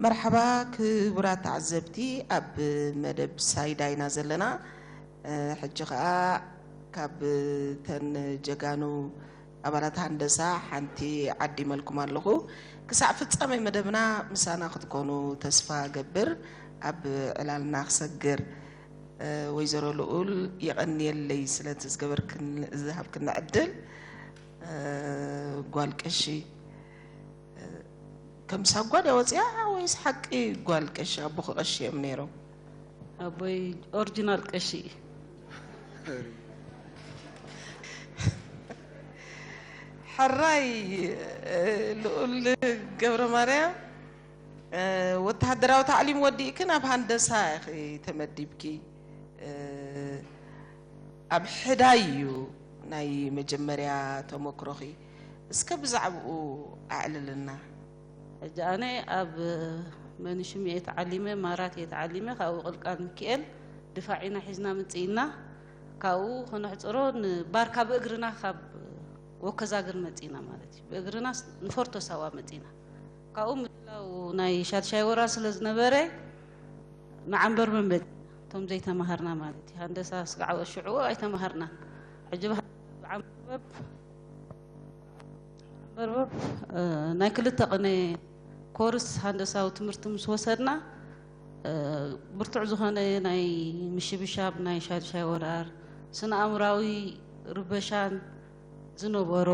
መርሓባ ክቡራት ተዓዘብቲ፣ ኣብ መደብ ሳይዳ ኢና ዘለና። እ፣ ሕጂ ኸኣ ካብ ተን ጀጋኑ ኣባላት ሃንደሳ ሓንቲ ዓዲመልኩም ኣለኹ። ክሳዕ ፍጻሜ መደብና ምሳና ክትኮኑ ተስፋ ገብር። ኣብ ዕላልና ክሰግር፣ እ፣ ወይዘሮ ልኡል የቐንየለይ ስለቲ ዝገበርክን ዝሃብክን ዕድል። እ፣ ጓል ቀሺ፣ እ፣ ከም ሳጓ ድያ ወፂኣ ወይስ ሓቂ ጓል ቀሺ? ኣቦኺ ቀሺ እዮም ነይሮም? ኣቦይ ኦሪጂናል ቀሺ እዩ። ሕራይ፣ እ፣ ልኡል ገብረ ማርያም፣ እ፣ ወተሃደራዊ ታዕሊም ወዲእክን ኣብ ሃንደሳ ኢኺ ተመዲብኪ። እ፣ ኣብ ሕዳይ እዩ ናይ መጀመርያ ተመክሮኺ። እስከ ብዛዕባኡ ኣዕልልና። ሕጂ ኣነ ኣብ መንሽም እየ ተዓሊመ፣ ማራት እየ ተዓሊመ። ካብኡ ቅልቃል ሚካኤል ድፋዕ ኢና ሒዝና ምጽእና። ካብኡ ከነሕጽሮ ንባርካ ብእግርና ካብ ወከዛግር መጽእና ማለት እዩ። ብእግርና ንፎርቶ ሳዋ መጽእና። ካብኡ ምድላው ናይ ሻድሻይ ወራር ስለ ዝነበረ ንዓንበርበን መጽእና። እቶም ዘይተማሃርና ማለት እዩ። ሃንደሳ ስጋዕ ሽዑ ኣይተማሃርናን። ሕጂ ብሃ-፣ ብዓንበርበብ በርበብ፣ እ፣ ናይ ክልተ ቅነ ኮርስ ሃንደሳዊ ትምህርቲ ምስ ወሰድና፣ እ፣ ብርቱዕ ዝኾነ ናይ ምሽብሻብ ናይ ሻድሻይ ወራር፣ ስነ ኣእምራዊ ርበሻን ዝነበሮ፣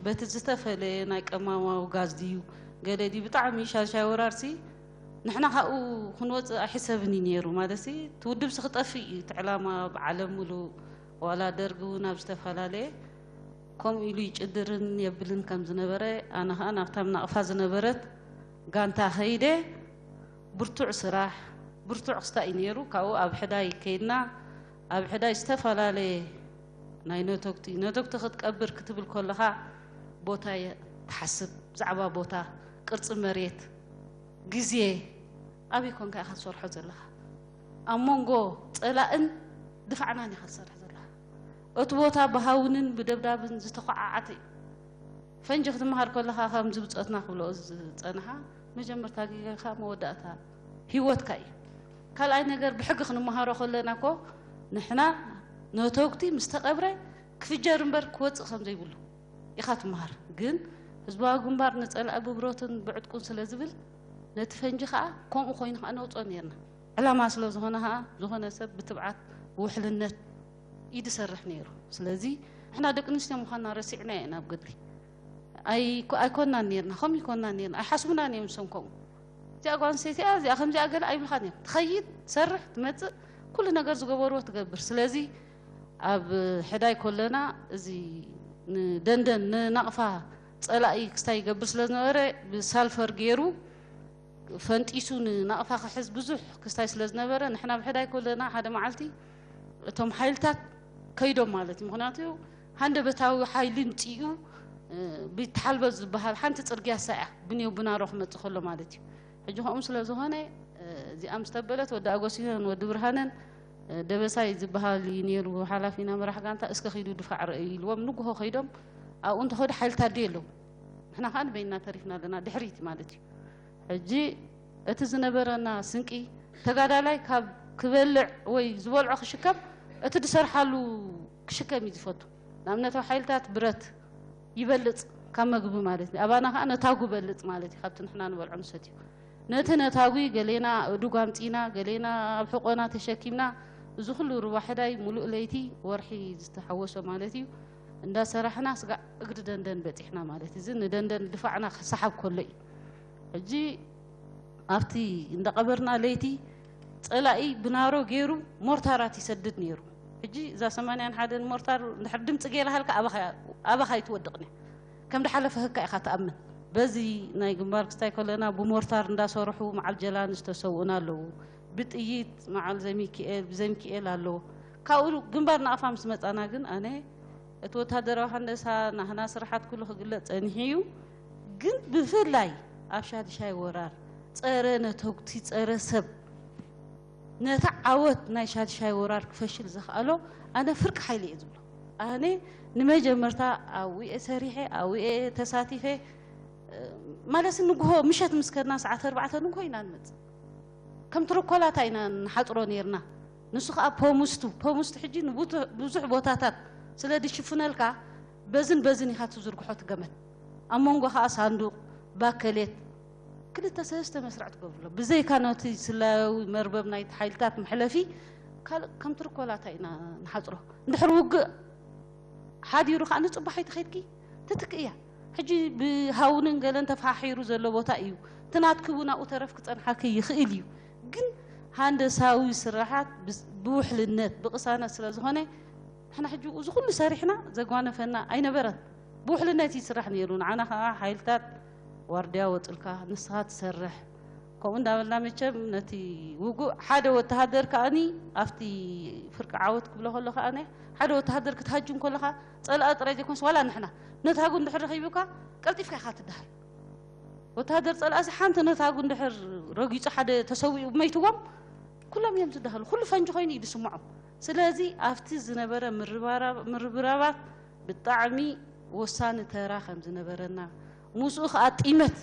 በቲ ዝተፈለየ ናይ ቀማማዊ ጋዝ ድዩ ገለ ድዩ ብጣዕሚ ሻድሻይ ወራርሲ ንሕና ካብኡ ክንወፅእ ኣይሕሰብን እዩ ነይሩ። ማለትሲ እቲ ውድብሲ ክጠፍእ እዩ፣ እቲ ዕላማ ብዓለም ምሉእ ዋላ ደርጊ እውን ኣብ ዝተፈላለየ ከምኡ ኢሉ ይጭድርን የብልን ከም ዝነበረ፣ ኣነ ኸኣ ናብታ ናቕፋ ዝነበረት ጋንታ ከይደ ብርቱዕ ስራሕ፣ ብርቱዕ ክስታይ እዩ ነይሩ። ካብኡ ኣብ ሕዳይ ከይድና፣ ኣብ ሕዳይ ዝተፈላለየ ናይ ነቶግቲ፣ ነቶግቲ ክትቀብር ክትብል ከለኻ ቦታ እየ ትሓስብ፣ ብዛዕባ ቦታ፣ ቅርጺ መሬት፣ ግዜ፣ ኣበይ ኮንካ ኢኻ ትሰርሖ ዘለኻ? ኣብ መንጎ ጸላእን ድፋዕናን ኢኻ ትሰርሕ ዘለኻ። እቲ ቦታ ብሃውንን ብደብዳብን ዝተዃዓዓተ እዩ። ፈንጂ ክትመሃር ከለኻ ከምዚ ብጾትና ክብልኦ ዝጸንሓ፣ መጀመርታ ጌጋኻ መወዳእታ ህይወትካ እዩ። ካልኣይ ነገር ብሕጊ ክንመሃሮ ከለና እኮ ንሕና ነተጉቲ ምስ ተቐብረ ክፍጀር እምበር ክወጽእ ከም ዘይብሉ ኢኻ ትመሃር። ግን ህዝባዊ ግንባር ንጸላኢ ብብረቱን ብዕጥቁን ስለ ዝብል ነቲ ፈንጂ ኸኣ ከምኡ ኮይኑ ኸኣ ነውጽኦ ኔርና። ዕላማ ስለ ዝኾነ ኸኣ ዝኾነ ሰብ ብትብዓት ብውሕልነት እዩ ዝሰርሕ ነይሩ። ስለዚ ንሕና ደቂ ኣንስትዮ ምዃንና ረሲዕና ኢና ኣብ ገድሊ። ኣይ-፣ ኣይኮንናን ኔርና፣ ከምኡ ኣይኮንናን ኔርና፣ ኣይሓስቡናን እዮም ንሶም ከምኡ። እዚኣ ጓል ኣንስተይቲ እያ፣ እዚኣ ከምዚኣ ገለ ኣይብልኻን እዮም። ትኸይድ፣ ትሰርሕ፣ ትመጽእ፣ ኩሉ ነገር ዝገበርዎ ትገብር። ስለዚ ኣብ ሕዳይ ከለና እዚ ንደንደን ንናቕፋ ጸላኢ ክስታይ ይገብር ስለ ዝነበረ ብሳልፈር ገይሩ ፈንጢሱ ንናቕፋ ክሕዝ ብዙሕ ክስታይ ስለ ዝነበረ ንሕና ኣብ ሕዳይ ከለና ሓደ መዓልቲ እቶም ሓይልታት ከይዶም ማለት እዩ። ምኽንያቱ ሃንደበታዊ ሓይሊ ምጽኡ፣ እ፣ ብተሓልበት ዝበሃል ሓንቲ ጽርግያ እሳ እያ ብኔው ብናሮ ክመጽእ ከሎ ማለት እዩ። ሕጂ ከምኡ ስለ ዝኾነ፣ እ፣ እዚኣ ምስ ተበለት ወዲ ኣጎሲኖን ወዲ ብርሃነን፣ እ፣ ደበሳይ ዝበሃል እዩ ነይሩ ሓላፊና መራሕ ጋንታ፣ እስከ ኺዱ ድፋዕ ርአዩ ኢልዎም ንግሆ ከይዶም ኣብኡ እንተኸዱ ሓይልታት ድየ ኣለዉ። ንሕና ኸኣ ንበይንና ተሪፍና ኣለና ድሕሪት ማለት እዩ። ሕጂ እቲ ዝነበረና ስንቂ ተጋዳላይ ካብ ክበልዕ ወይ ዝበልዖ ክሽከም እቲ ዝሰርሓሉ ክሽከም እዩ ዝፈቱ። ንኣብነታዊ ሓይልታት ብረት ይበልጽ ካብ መግቢ ማለት እዩ። ኣባና ኸኣ ነታጉ በልጽ ማለት እዩ ካብቲ ንሕና ንበልዖ ንሰትዮ። ነቲ ነታጉ ገሌና ኣእዱግ ኣምጺና፣ ገሌና ኣብ ሕቖና ተሸኪምና፣ እዚ ኩሉ ሩባ ሕዳይ ሙሉእ ለይቲ ወርሒ ዝተሓወሶ ማለት እዩ። እንዳሰራሕና ስጋዕ እግሪ ደንደን በጺሕና ማለት እዩ። እዚ ንደንደን ድፋዕና ክሰሓብ ከሎ እዩ። ሕጂ ኣብቲ እንዳቐበርና ለይቲ ጸላኢ ብናሮ ገይሩ ሞርታራት ይሰድድ ነይሩ። ሕጂ እዛ ሰማንያን ሓደን ሞርታር እንድሕር ድምጺ ገይራ ሃልካ ኣባኻ፣ ኣባኻ ኣይትወድቕን እያ። ከም ድሓለፈ ህካ ኢኻ ትኣምን። በዚ ናይ ግንባር ክስታይ ከለና ብሞርታር እንዳሰርሑ መዓል ጀላን ዝተሰውኡና ኣለዉ። ብጥይት መዓል ዘሚክኤል፣ ብዘሚክኤል ኣለዉ። ካብኡ ግንባር ናቕፋ ምስ መጻና ግን ኣነ እቲ ወታደራዊ ሃንደሳ ናህና ስራሓት ኩሉ ክግለጽ ጸኒሑ እዩ። ግን ብፍላይ ኣብ ሻድሻይ ወራር ጸረ ነተጉቲ፣ ጸረ ሰብ፣ ነቲ ዓወት ናይ ሻድሻይ ወራር ክፈሽል ዘኽኣሎ ኣነ ፍርቂ ሓይሊ እየ ዝብሎ። ኣነ ንመጀመርታ ኣብኡ እየ ሰሪሐ፣ ኣብኡ እየ ተሳቲፈ። እ፣ ማለት ንግሆ ምሸት ምስ ከድና ሰዓት ኣርባዕተ ንግሆ ኢና ንመጽእ። ከም ትርኮላታ ኢና ንሓጽሮ ነርና። ንሱ ከኣ ፖሙስቱ ፖሙስቱ ሕጂ ንብዙሕ ቦታታት ስለ ድሽፍነልካ በዝን በዝን ኢኻ ትዝርግሖ ትገመት። ኣብ መንጎ ከኣ ሳንዱቕ ባከሌት ክልተ ሰለስተ መስርዕ ትገብርሎ። ብዘይካ ነቲ ስላያዊ መርበብ ናይቲ ሓይልታት መሕለፊ ካልእ ከም ትርኮላታ ኢና ንሓጽሮ። እንድሕር ውግእ ሓዲሩ ከኣ ንጽባሕ ኣይትኸድኪ ትትክእያ። ሕጂ ብሃውንን ገለን ተፈሓሒሩ ዘሎ ቦታ እዩ። እቲ ናትኪ እውን ኣብኡ ተረፍ ክጸንሓኪ ይኽእል እዩ። ግን ሃንደሳዊ ስራሓት ብስ- ብውሕልነት ብቕሳነት ስለ ዝኾነ ንሕና ሕጂ እዚ ኩሉ ሰሪሕና ዘጓነፈና ኣይነበረን። ብውሕልነት ይስራሕ ነይሩ። ንዓና ከዓ ሓይልታት ዋርድያ ወፅልካ ንስኻ ትሰርሕ ከምኡ እንዳበልና መቸም ነቲ ውጉእ ሓደ ወተሃደር ከኣኒ ኣብቲ ፍርቂ ዓወት ክብሎ ከሎ ከኣነ ሓደ ወተሃደር ክትሃጅም ከለኻ ጸላኢ ጥራይ ዘይኮንስ ዋላ ንሕና ነታጉ እንድሕር ረኺቡካ ቀልጢፍካ ኢኻ ትደሃል። ወተሃደር ጸላእሲ ሓንቲ ነታጉ እንድሕር ረጊጹ ሓደ ተሰዊኡ መይትዎም ኩሎም እዮም ዝደሃሉ። ኩሉ ፈንጂ ኮይኑ እዩ ዝስምዖም። ስለዚ ኣብቲ ዝነበረ ምርባራብ- ምርብራባት ብጣዕሚ ወሳኒ ተራ ከም ዝነበረና ምስኡ ከዓ ጢመት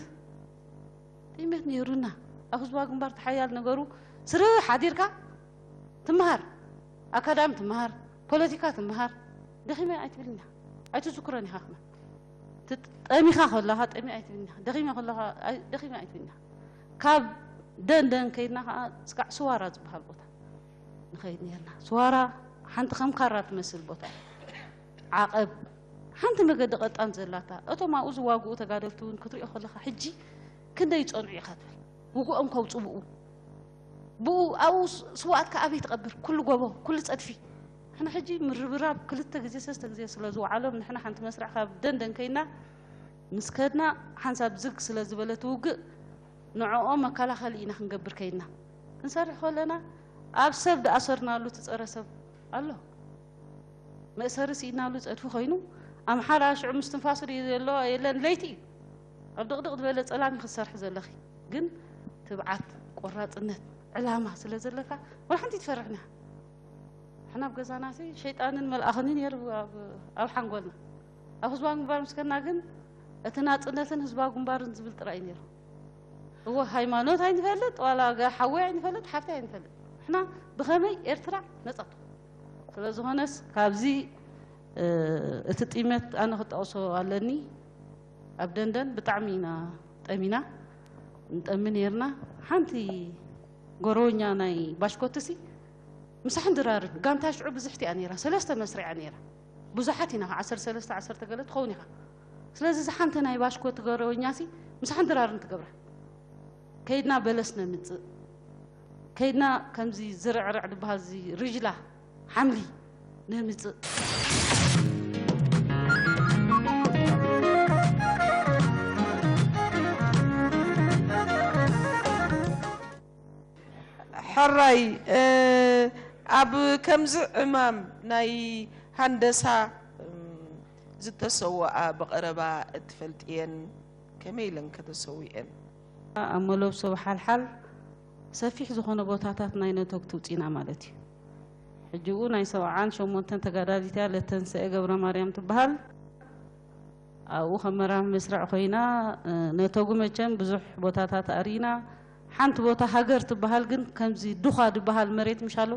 ጢመት ነይሩና። ኣብ ህዝባዊ ግንባር ተሓያል ነገሩ ስርሕ ሓዲርካ ትምሃር፣ ኣካዳሚ ትምሃር፣ ፖለቲካ ትምሃር። ደኺመ ኣይትብልኛ ኣይትዝክሮን ኢኻ ክመ ጠሚኻ ከለኻ ጠሚ ኣይትብልኛ ደኺመ ከለኻ ኣይ- ደኺመ ኣይትብልኛ። ካብ ደንደን ከይድና ከዓ ስካዕ ስዋራ ዝበሃል ቦታ ንኸይድ ነርና። ስዋራ ሓንቲ ከም ካራ ትመስል ቦታ ዓቐብ ሓንቲ መገዲ ቀጣን ዘላታ እቶም ኣብኡ ዝዋግኡ ተጋደልቲ እውን ክትሪኦ ከለኻ ሕጂ ክንደይ ይጸንዑ ኢኻ ትብል። ውግኦም ከውፅኡ ብኡ ብኡ ኣብኡ ስ- ስውኣትካ ኣበይ ትቐብር? ኩሉ ጎቦ ኩሉ ጸድፊ። ንሕና ሕጂ ምርብራብ ክልተ ግዜ ሰለስተ ግዜ ስለ ዝወዓሎም ንሕና ሓንቲ መስርዕ ካብ ደንደን ከይና ምስ ከድና ሓንሳብ ዝግ ስለ ዝበለ ትውግእ ንዕኦም መከላኸሊ ኢና ክንገብር ከይድና ክንሰርሕ ከለና ኣብ ሰብ ድኣሰርናሉ ትፀረ ሰብ ኣሎ። መእሰሪ ስኢናሉ ጸድፊ ኮይኑ ኣምሓራ ሽዑ ምስትንፋሱ ድዩ ዘሎ የለን ለይቲ እዩ። ኣብ ድቕድቕ ዝበለ ጸላም ክትሰርሒ ዘለኺ ግን ትብዓት ቆራጽነት ዕላማ ስለ ዘለካ ወላ ሓንቲ ትፈርሕና። ሕና ኣብ ገዛናሲ ሸይጣንን መልኣኽንን የር ኣብ ሓንጎልና ኣብ ህዝባዊ ግንባር ምስከና ግን እቲ ናጽነትን ህዝባዊ ግንባርን ዝብል ጥራይ ነይሩ። እወ ሃይማኖት ኣይንፈልጥ ዋላ ሓወይ ኣይንፈልጥ ሓፍቲ ኣይንፈልጥ። ሕና ብኸመይ ኤርትራ ነጻ ትኹን ስለ ዝኾነስ ካብዚ እቲ ጢመት ኣነ ክጠቕሶ ኣለኒ። ኣብ ደንደን ብጣዕሚ ኢና ጠሚና ንጠሚ ነርና። ሓንቲ ጎረወኛ ናይ ባሽኮትሲ ምሳሕን ድራርን ጋንታ ሽዑ ብዝሕቲ እያ ነይራ። ሰለስተ መስርዕ እያ ነይራ። ብዙሓት ኢና ዓሰርተ ሰለስተ ዓሰርተ ገለ ትኸውን ኢኻ። ስለዚ እዚ ሓንቲ ናይ ባሽኮት ጎረወኛሲ ምሳሕን ድራርን ትገብራ። ከይድና በለስ ነምጽእ ከይድና ከምዚ ዝርዕርዕ ዝበሃል እዚ ርጅላ ሓምሊ ነምጽእ። ሕራይ ኣብ ከምዚ ዕማም ናይ ሃንደሳ ዝተሰወኣ ብቐረባ እትፈልጥየን ከመይ ኢለን ከተሰዊኤን? ኣብ መለብሶ ሓልሓል ሰፊሕ ዝኾነ ቦታታት ናይ ነተጉ ትውፅኢና ማለት እዩ። ሕጂ ኡ ናይ ሰብዓን ሸሞንተን ተጋዳሊት እያ ለተንሰኤ ገብረማርያም ትበሃል። ኣብኡ ከም መራሒ መስርዕ ኮይና ነተጉ መቸም ብዙሕ ቦታታት ኣርኢና። ሓንቲ ቦታ ሃገር ትበሃል ግን ከምዚ ዱኻ ዝበሃል መሬት ምሻሎ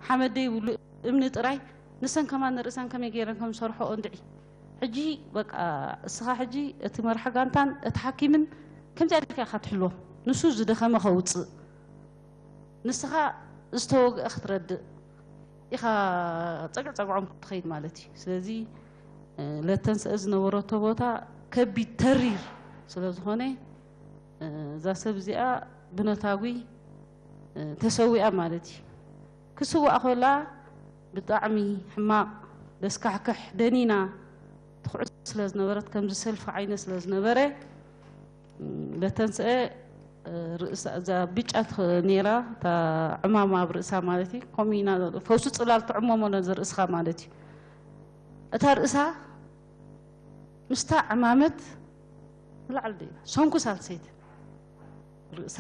ሓመድ ዘይብሉ እምኒ ጥራይ ንሰን ከማን ንርእሰን ከመይ ገይረን ከም ዝሰርሖኦ እንድዒ። ሕጂ በቃ እስኻ ሕጂ እቲ መራሒ ጋንታን እቲ ሓኪምን ከምዚኣ ጌርካ ኢኻ ትሕልዎም። ንሱ ዝደኸመ ከውፅእ ንስኻ ዝተወግአ ክትረድእ ኢኻ ጸግዕ ጸግዖም ክትኸይድ ማለት እዩ። ስለዚ ለተንስአ ዝነበረቶ ቦታ ከቢድ ተሪር ስለ ዝኾነ እዛ ሰብ እዚኣ ብነታጒ ተሰዊኣ ማለት እዩ። ክስዋእ ከላ ብጣዕሚ ሕማቕ ደስካሕክሕ ደኒና ትኹዕት ስለ ዝነበረት ከምዚ ሰልፊ ዓይነት ስለ ዝነበረ ለተንስአ ርእሳ እዛ ብጫ ነይራ እታ ዕማማ ኣብ ርእሳ ማለት እዩ። ከምኡ ኢና ፈውሲ ፅላል ትዕመሞ ነዚ ርእስኻ ማለት እዩ። እታ ርእሳ ምስታ ዕማመት ንላዕሊ ዶ ኢላ ሰንኩ ሳልሰይቲ ርእሳ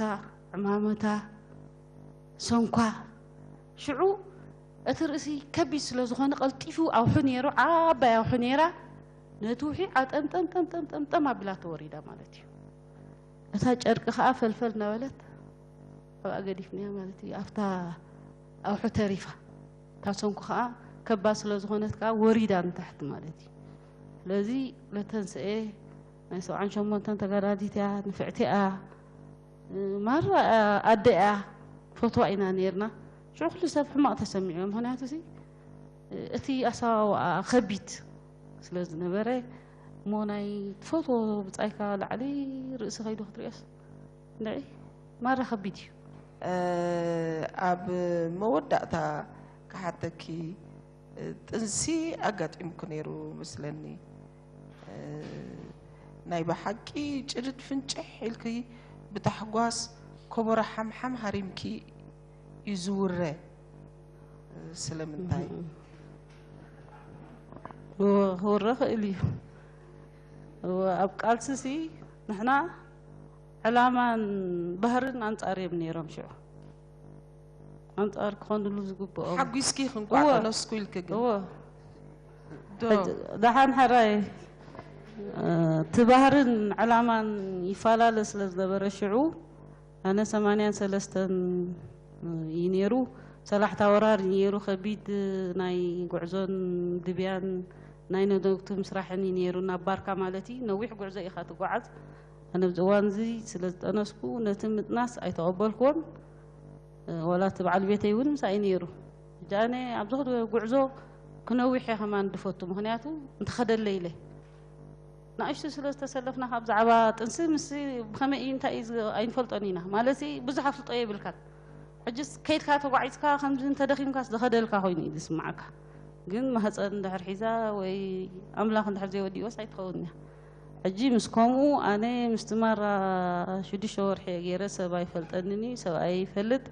ዕማመታ ሰንኳ ሽዑ እቲ ርእሲ ከቢድ ስለ ዝኾነ ቀልጢፉ ኣውሑ ነይሩ ዓባይ ኣውሑ ነይራ ነቲ ውሒ ዓጠምጠምጠምጠምጠምጠም ኣቢላ ተወሪዳ ማለት እዩ። እታ ጨርቂ ከዓ ፈልፈል እናበለት ኣብኣ ገዲፍናያ ማለት እዩ። ኣብታ ኣውሑ ተሪፋ፣ እታ ሰንኩ ከዓ ከባድ ስለ ዝኾነት ከዓ ወሪዳ ንታሕቲ ማለት እዩ። ስለዚ ለተንስኤ ናይ ሰብዓን ሸሞንተን ተጋዳሊት እያ፣ ንፍዕቲ እያ፣ ማራ ኣደ እያ፣ ፈትዋ ኢና ነርና። ሽዑ ኩሉ ሰብ ሕማቕ ተሰሚዑ፣ ምኽንያቱ ሲ እቲ ኣሰዋውኣ ከቢድ ስለ ዝነበረ፣ እሞ ናይ ትፈትዎ ብጻይካ ላዕሊ ርእሲ ከይዱ ክትሪኦስ፣ ንዒ ማራ ከቢድ እዩ። ኣብ መወዳእታ ክሓተኪ፣ ጥንሲ ኣጋጢሙኪ ነይሩ መስለኒ። ናይ ብሓቂ ጭድድ ፍንጭሕ ኢልኪ ብታሕጓስ ከበሮ ሓምሓም ሃሪምኪ እዩ ዝውረ። ስለምንታይ? እወ፣ ክውረ ክእል እዩ። እወ፣ ኣብ ቃልሲ ሲ ንሕና ዕላማን ባህርን ኣንጻር እዮም ነይሮም ሽዑ። ኣንጻር ክኾንሉ ዝግብኦም። ሓጒስኪ ክንቋዕ እወ። ተነስኩ ኢልኪ ግን። እወ። ዶ? ሕጂ ደሓን ሕራይ፣ እ፣ እቲ ባህርን ዕላማን ይፈላለ ስለ ዝነበረ ሽዑ፣ ኣነ ሰማንያን ሰለስተን እዩ ነይሩ። ሰላሕታ ወራር እዩ ነይሩ። ከቢድ ናይ ጉዕዞን ድብያን ናይ ነደግቱ ምስራሕን እዩ ነይሩ። ናብ ባርካ ማለት እዩ። ነዊሕ ጉዕዞ ኢኻ ትጓዓዝ። ኣነ ኣብዚ እዋን እዚ ስለ ዝጠነስኩ ነቲ ምጥናስ ኣይተቐበልኩዎን። እ፣ ዋላ እቲ በዓል ቤተይ እውን ምሳይ ነይሩ። ሕጂ ኣነ ኣብ ዝኸዶ ጉዕዞ ክነዊሕ እየ ከማን ድፈቱ። ምኽንያቱ እንተኸደለ ኢለ። ንኣሽቱ ስለ ዝተሰለፍና ካብ ዛዕባ ጥንሲ ምስ ብኸመይ እዩ እንታይ እዩ ዝ-፣ ኣይንፈልጦን ኢና። ማለት ብዙሕ ኣፍልጦ የብልካን። ሕጅስ ከይድካ ተጓዒዝካ ከምዚ እንተደኺምካስ ዝኸደልካ ኮይኑ እዩ ዝስምዓካ። ግን ማህፀን እንድሕር ሒዛ ወይ ኣምላኽ እንድሕር ዘይወዲእዎስ ኣይትኸውን እያ። ሕጂ ምስ ከምኡ ኣነ ምስቲ ማራ ሽዱሽተ ወርሒ እየ ገይረ፣ ሰብ ኣይፈልጠንን እዩ፣ ሰብኣይ ይፈልጥ።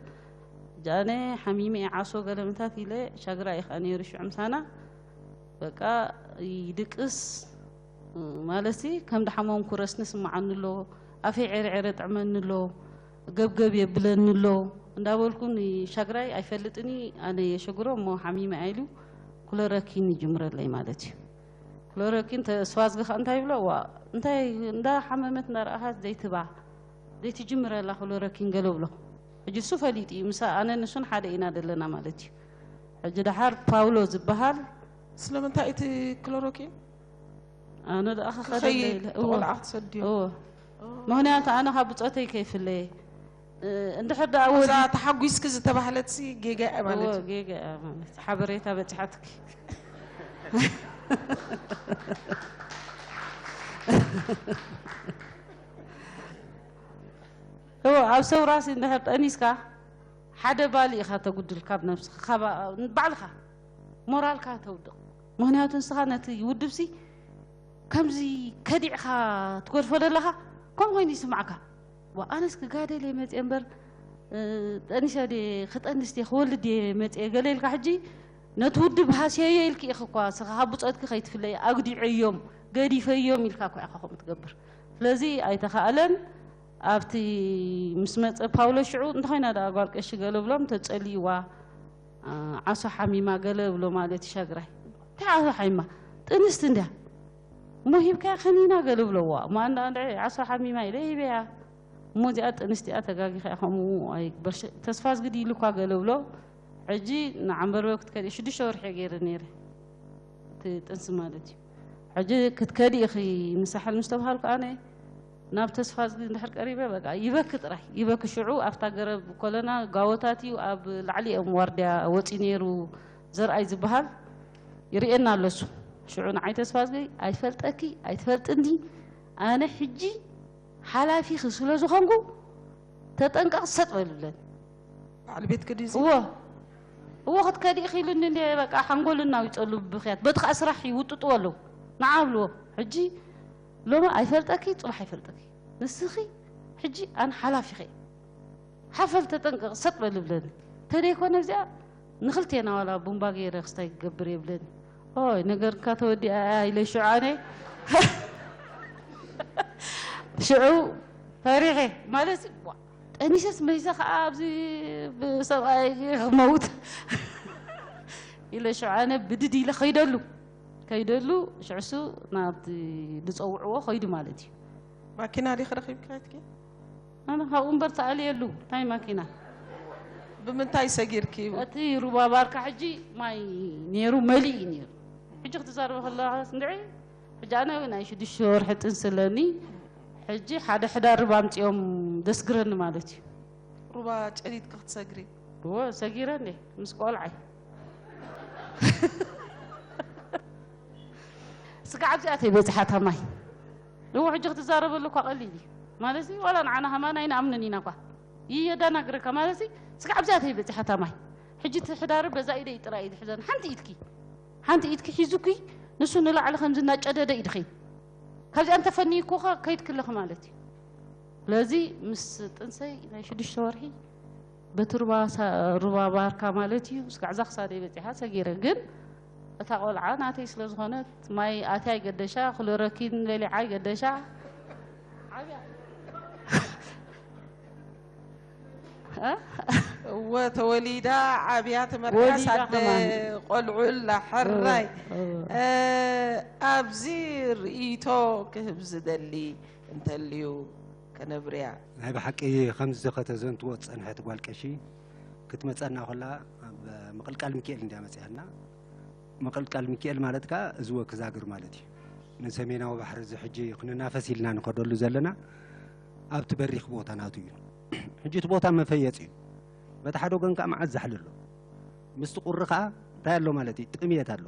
ሕጂ ኣነ ሓሚመ እየ ዓሶ ገለመታት ኢለ፣ ሻግራ እዩ ከዓ ነይሩ ሽዑ ምሳና። በቃ ይድቅስ ማለትሲ ከም ድሓመምኩ ረስኒ ስምዓኒ ኣሎ፣ ኣፈይ ዔረዔረ ጥዕመኒ ኣሎ፣ ገብገብ የብለኒ ኣሎ እንዳበልኩ ንሻግራይ ኣይፈልጥን እዩ። ኣነ የሸግሮ እሞ ሓሚመ እያ ኢሉ ክሎረኪን ይጅምረለይ ማለት እዩ። ክሎረኪን ተስፋ ዝግኻ እንታይ ይብሎ? ዋ እንታይ እንዳሓመመት እንዳረኣኻስ ዘይትባ ዘይትጅምረላ ክሎረኪን ገለ ብሎ። ሕጂ እሱ ፈሊጡ እዩ፣ ምሳ ኣነ ንሱን ሓደ ኢና ዘለና ማለት እዩ። ሕጂ ደሓር ፓውሎ ዝበሃል ስለምንታይ እቲ ክሎሮኪን ኣነ ደኣ ክኸደለ ክኸይድ ኢለ። እዎ። ቆልዓ ክትሰድዮ? እዎ። ምኽንያቱ ኣነ ካብ ብጾተይ ከይፍለየ። እ፣ እንድሕር ደኣ እዛ ወዲ ተሓጒስኪ ዝተባህለትሲ ጌጋ እያ ማለት እዎ፣ እዩ። ጌጋ እያ ማለት። ሓበሬታ በጺሓትኪ። እዎ፣ ኣብ ሰውራሲ እንድሕር ጠኒስካ፣ ሓደ ባሊ ኢኻ ተጉድል ካብ ነብስኻ፣ ካብ ባዕልኻ ሞራልካ ተውድቕ። ምኽንያቱ ንስኻ ነቲ ውድብሲ ከምዚ ከዲዕኻ ትገድፎ ዘለኻ፣ ከምኡ ኮይኑ ይስማዕካ። ዋ፣ ኣነስ ክጋደል እየ መፅየ እምበር፣ እ፣ ጠኒሰ ድየ፣ ክጠንስ ድየ፣ ክወልድ ድየ መፅየ ገለ ኢልካ፣ ሕጂ ነቲ ውድብ ሃስየዮ ኢልኪ ኢኺ እኳ፣ ንስኻ ካብ ብፆትኪ ከይትፍለይ፣ ኣግዲዐዮም፣ ገዲፈዮም ኢልካ እኳ ኢኻ ከምኡ ትገብር። ስለዚ ኣይተኻእለን። ኣብቲ ምስ መፀ ፓውሎ ሽዑ፣ እንተኾይና ደኣ ጓል ቀሺ ገለ ብሎም፣ ተፀልይዋ፣ ዓ-፣ ዓሶ ሓሚማ ገለ ብሎ ማለት እዩ ሻግራይ። እንታይ ዓሶ ሓሚማ? ጥንስቲ እንድያ። እሞ ሂብካያ ከኒና ገለ ብለዋ። እሞ ኣንዳ፣ ኣንዳ ዓሶ ሓሚማ ኢለ ሂበያ። እሞ እዚኣ ጥንስቲ እያ፣ ተጋጊኻ እያ፣ ከምኡ ኣይግበር። ሸ-፣ ተስፋ ዝግዲ ኢሉ እኳ ገለ ብሎ። ሕጂ ንዓምበርበ ክትከዲ ሽዱሽተ ወርሒ እየ ገይረ ነይረ። እቲ ጥንሲ ማለት እዩ። ሕጂ ክትከዲ ኢኺ ንሳሕል ምስ ተባሃልኩ ኣነ ናብ ተስፋ ዝግዲ እንድሕር ቀሪበ በቃ ይበኪ ጥራይ፣ ይበኪ። ሽዑ ኣብታ ገረብ ኮለና ጋቦታት እዩ፣ ኣብ ላዕሊ እዮም ዋርድያ ወፂኡ ነይሩ ዘርኣይ ዝበሃል። ይርእየና ኣሎ እሱ። ሽዑ ንዓይ ተስፋ ዝግዲ ኣይትፈልጠኪ፣ ኣይትፈልጥኒ። ኣነ ሕጂ ሓላፊኺ ስለ ዝኾንኩ ተጠንቀቕ፣ ሰጥ በል ይብለኒ። በዓል ቤትኪ ድዩ እዚ? እዎ። እዎ፣ ክትከዲ ኢኺ ኢሉኒ እንዴ፣ በቃ ሓንጎሉ እናዊፀሉ ብብኽያት። በቲ ኸዓ ስራሕ ይውጥጥዎ ኣለዉ። ንዓ ብልዎ። ሕጂ ሎሚ ኣይፈልጠኪ፣ ፅባሕ ኣይፈልጠኪ። ንስኺ ሕጂ ኣነ ሓላፊኺ እየ። ሓፈል ተጠንቀቕ፣ ሰጥ በል ይብለኒ። ተደይኮነ እዚኣ ንኽልቴና ዋላ ቡምባ ገይረ ክስታይ ክገብር የብለኒ። ኦይ፣ ነገርካ ተወዲኣ ኢለ ሽዑ ኣነ ሽዑ ፈሪሐ ማለት ዋ፣ ጠኒሰስ መይሰ ከዓ ኣብዚ ብሰብኣይ ክመውት ኢለ ሽዑ ኣነ ብድድ ኢለ ከይደሉ፣ ከይደሉ ሽዑ እሱ ናብቲ ዝፀውዕዎ ከይዱ ማለት እዩ። ማኪና ዲኺ ረኺብኪ ከይድኪ? ኣነ ካብኡ እምበር ተኣልየሉ እንታይ ማኪና። ብምንታይ ሰጊርኪ? እቲ ሩባ ባርካ ሕጂ ማይ ነይሩ፣ መሊእ እዩ ነይሩ። ሕጂ ክትዛረበ ከለኻ እንድዒ፣ ሕጂ ኣነ ናይ ሽዱሽተ ወርሒ ጥንሲ ኣለኒ። ሕጂ ሓደ ሕዳር ሩባ ኣምፂኦም ደስግረኒ ማለት እዩ። ሩባ ጨሊጥኪ ክትሰግሪ? እዎ፣ ሰጊረ እንዴ ምስ ቆልዓይ። ስጋዕ ኣብዚኣ ተይበፅሓታ ማይ። እዎ፣ ሕጂ ክትዛረበሉ እኳ ቀሊል እዩ ማለት እዩ። ዋላ ንዓና ከማን ኣይንኣምንን ኢና እኳ። ይየዳናግረካ ማለት እዩ። ስጋዕ ኣብዚኣ ተይበፅሓታ ማይ። ሕጂ እቲ ሕዳር በዛ ኢደይ ጥራይ እዩ ዝሕዘን። ሓንቲ ኢድኪ፣ ሓንቲ ኢድኪ ሒዙኪ፣ ንሱ ንላዕሊ ከምዚ እናጨደደ እዩ ድኸይድ። ካብዚኣ እንተፈንይኩኻ ከይድክለኺ ማለት እዩ። ስለዚ ምስ ጥንሰይ ናይ ሽዱሽተ ወርሒ በቲ ሩባ ሳ-፣ ሩባ ባርካ ማለት እዩ። ስጋዕ እዛ ክሳደይ በፂሓ ሰጊረ። ግን እታ ቆልዓ ናተይ ስለ ዝኾነት ማይ ኣትያ ይገደሻ፣ ክሎረኪን በሊዓ ይገደሻ። ዓብያ። እ? እወ፣ ተወሊዳ ዓብያ፣ ተመርዕያ፣ ወሊዳ ሳደ ከማን። ቆልዑ ኣላ። ሕራይ። እወ። እ፣ ኣብዚ ርእይቶ ክህብ ዝደሊ እንተልዩ ከነብርያ። ናይ ብሓቂ ከምዚ ከተዘንትዎ ዝጸንሐት ጓል ቀሺ ክትመጸና ከላ ኣብ ምቕልቃል ሚካኤል እንድያ መጽያና። ምቕልቃል ሚካኤል ማለት ከኣ እዚ ወክዛግር ማለት እዩ። ንሰሜናዊ ባሕሪ እዚ ሕጂ ክንናፈስ ኢልና ንኸደሉ ዘለና ኣብቲ በሪኽ ቦታ ናቱ እዩ። ሕጂ እቲ ቦታ መፈየጽ እዩ። በቲ ሓደ ወገን ከኣ መዓት ዛሕሊ ኣሎ። ምስቲ ቁሪ ከኣ እንታይ ኣሎ ማለት እዩ? ጥምየት ኣሎ።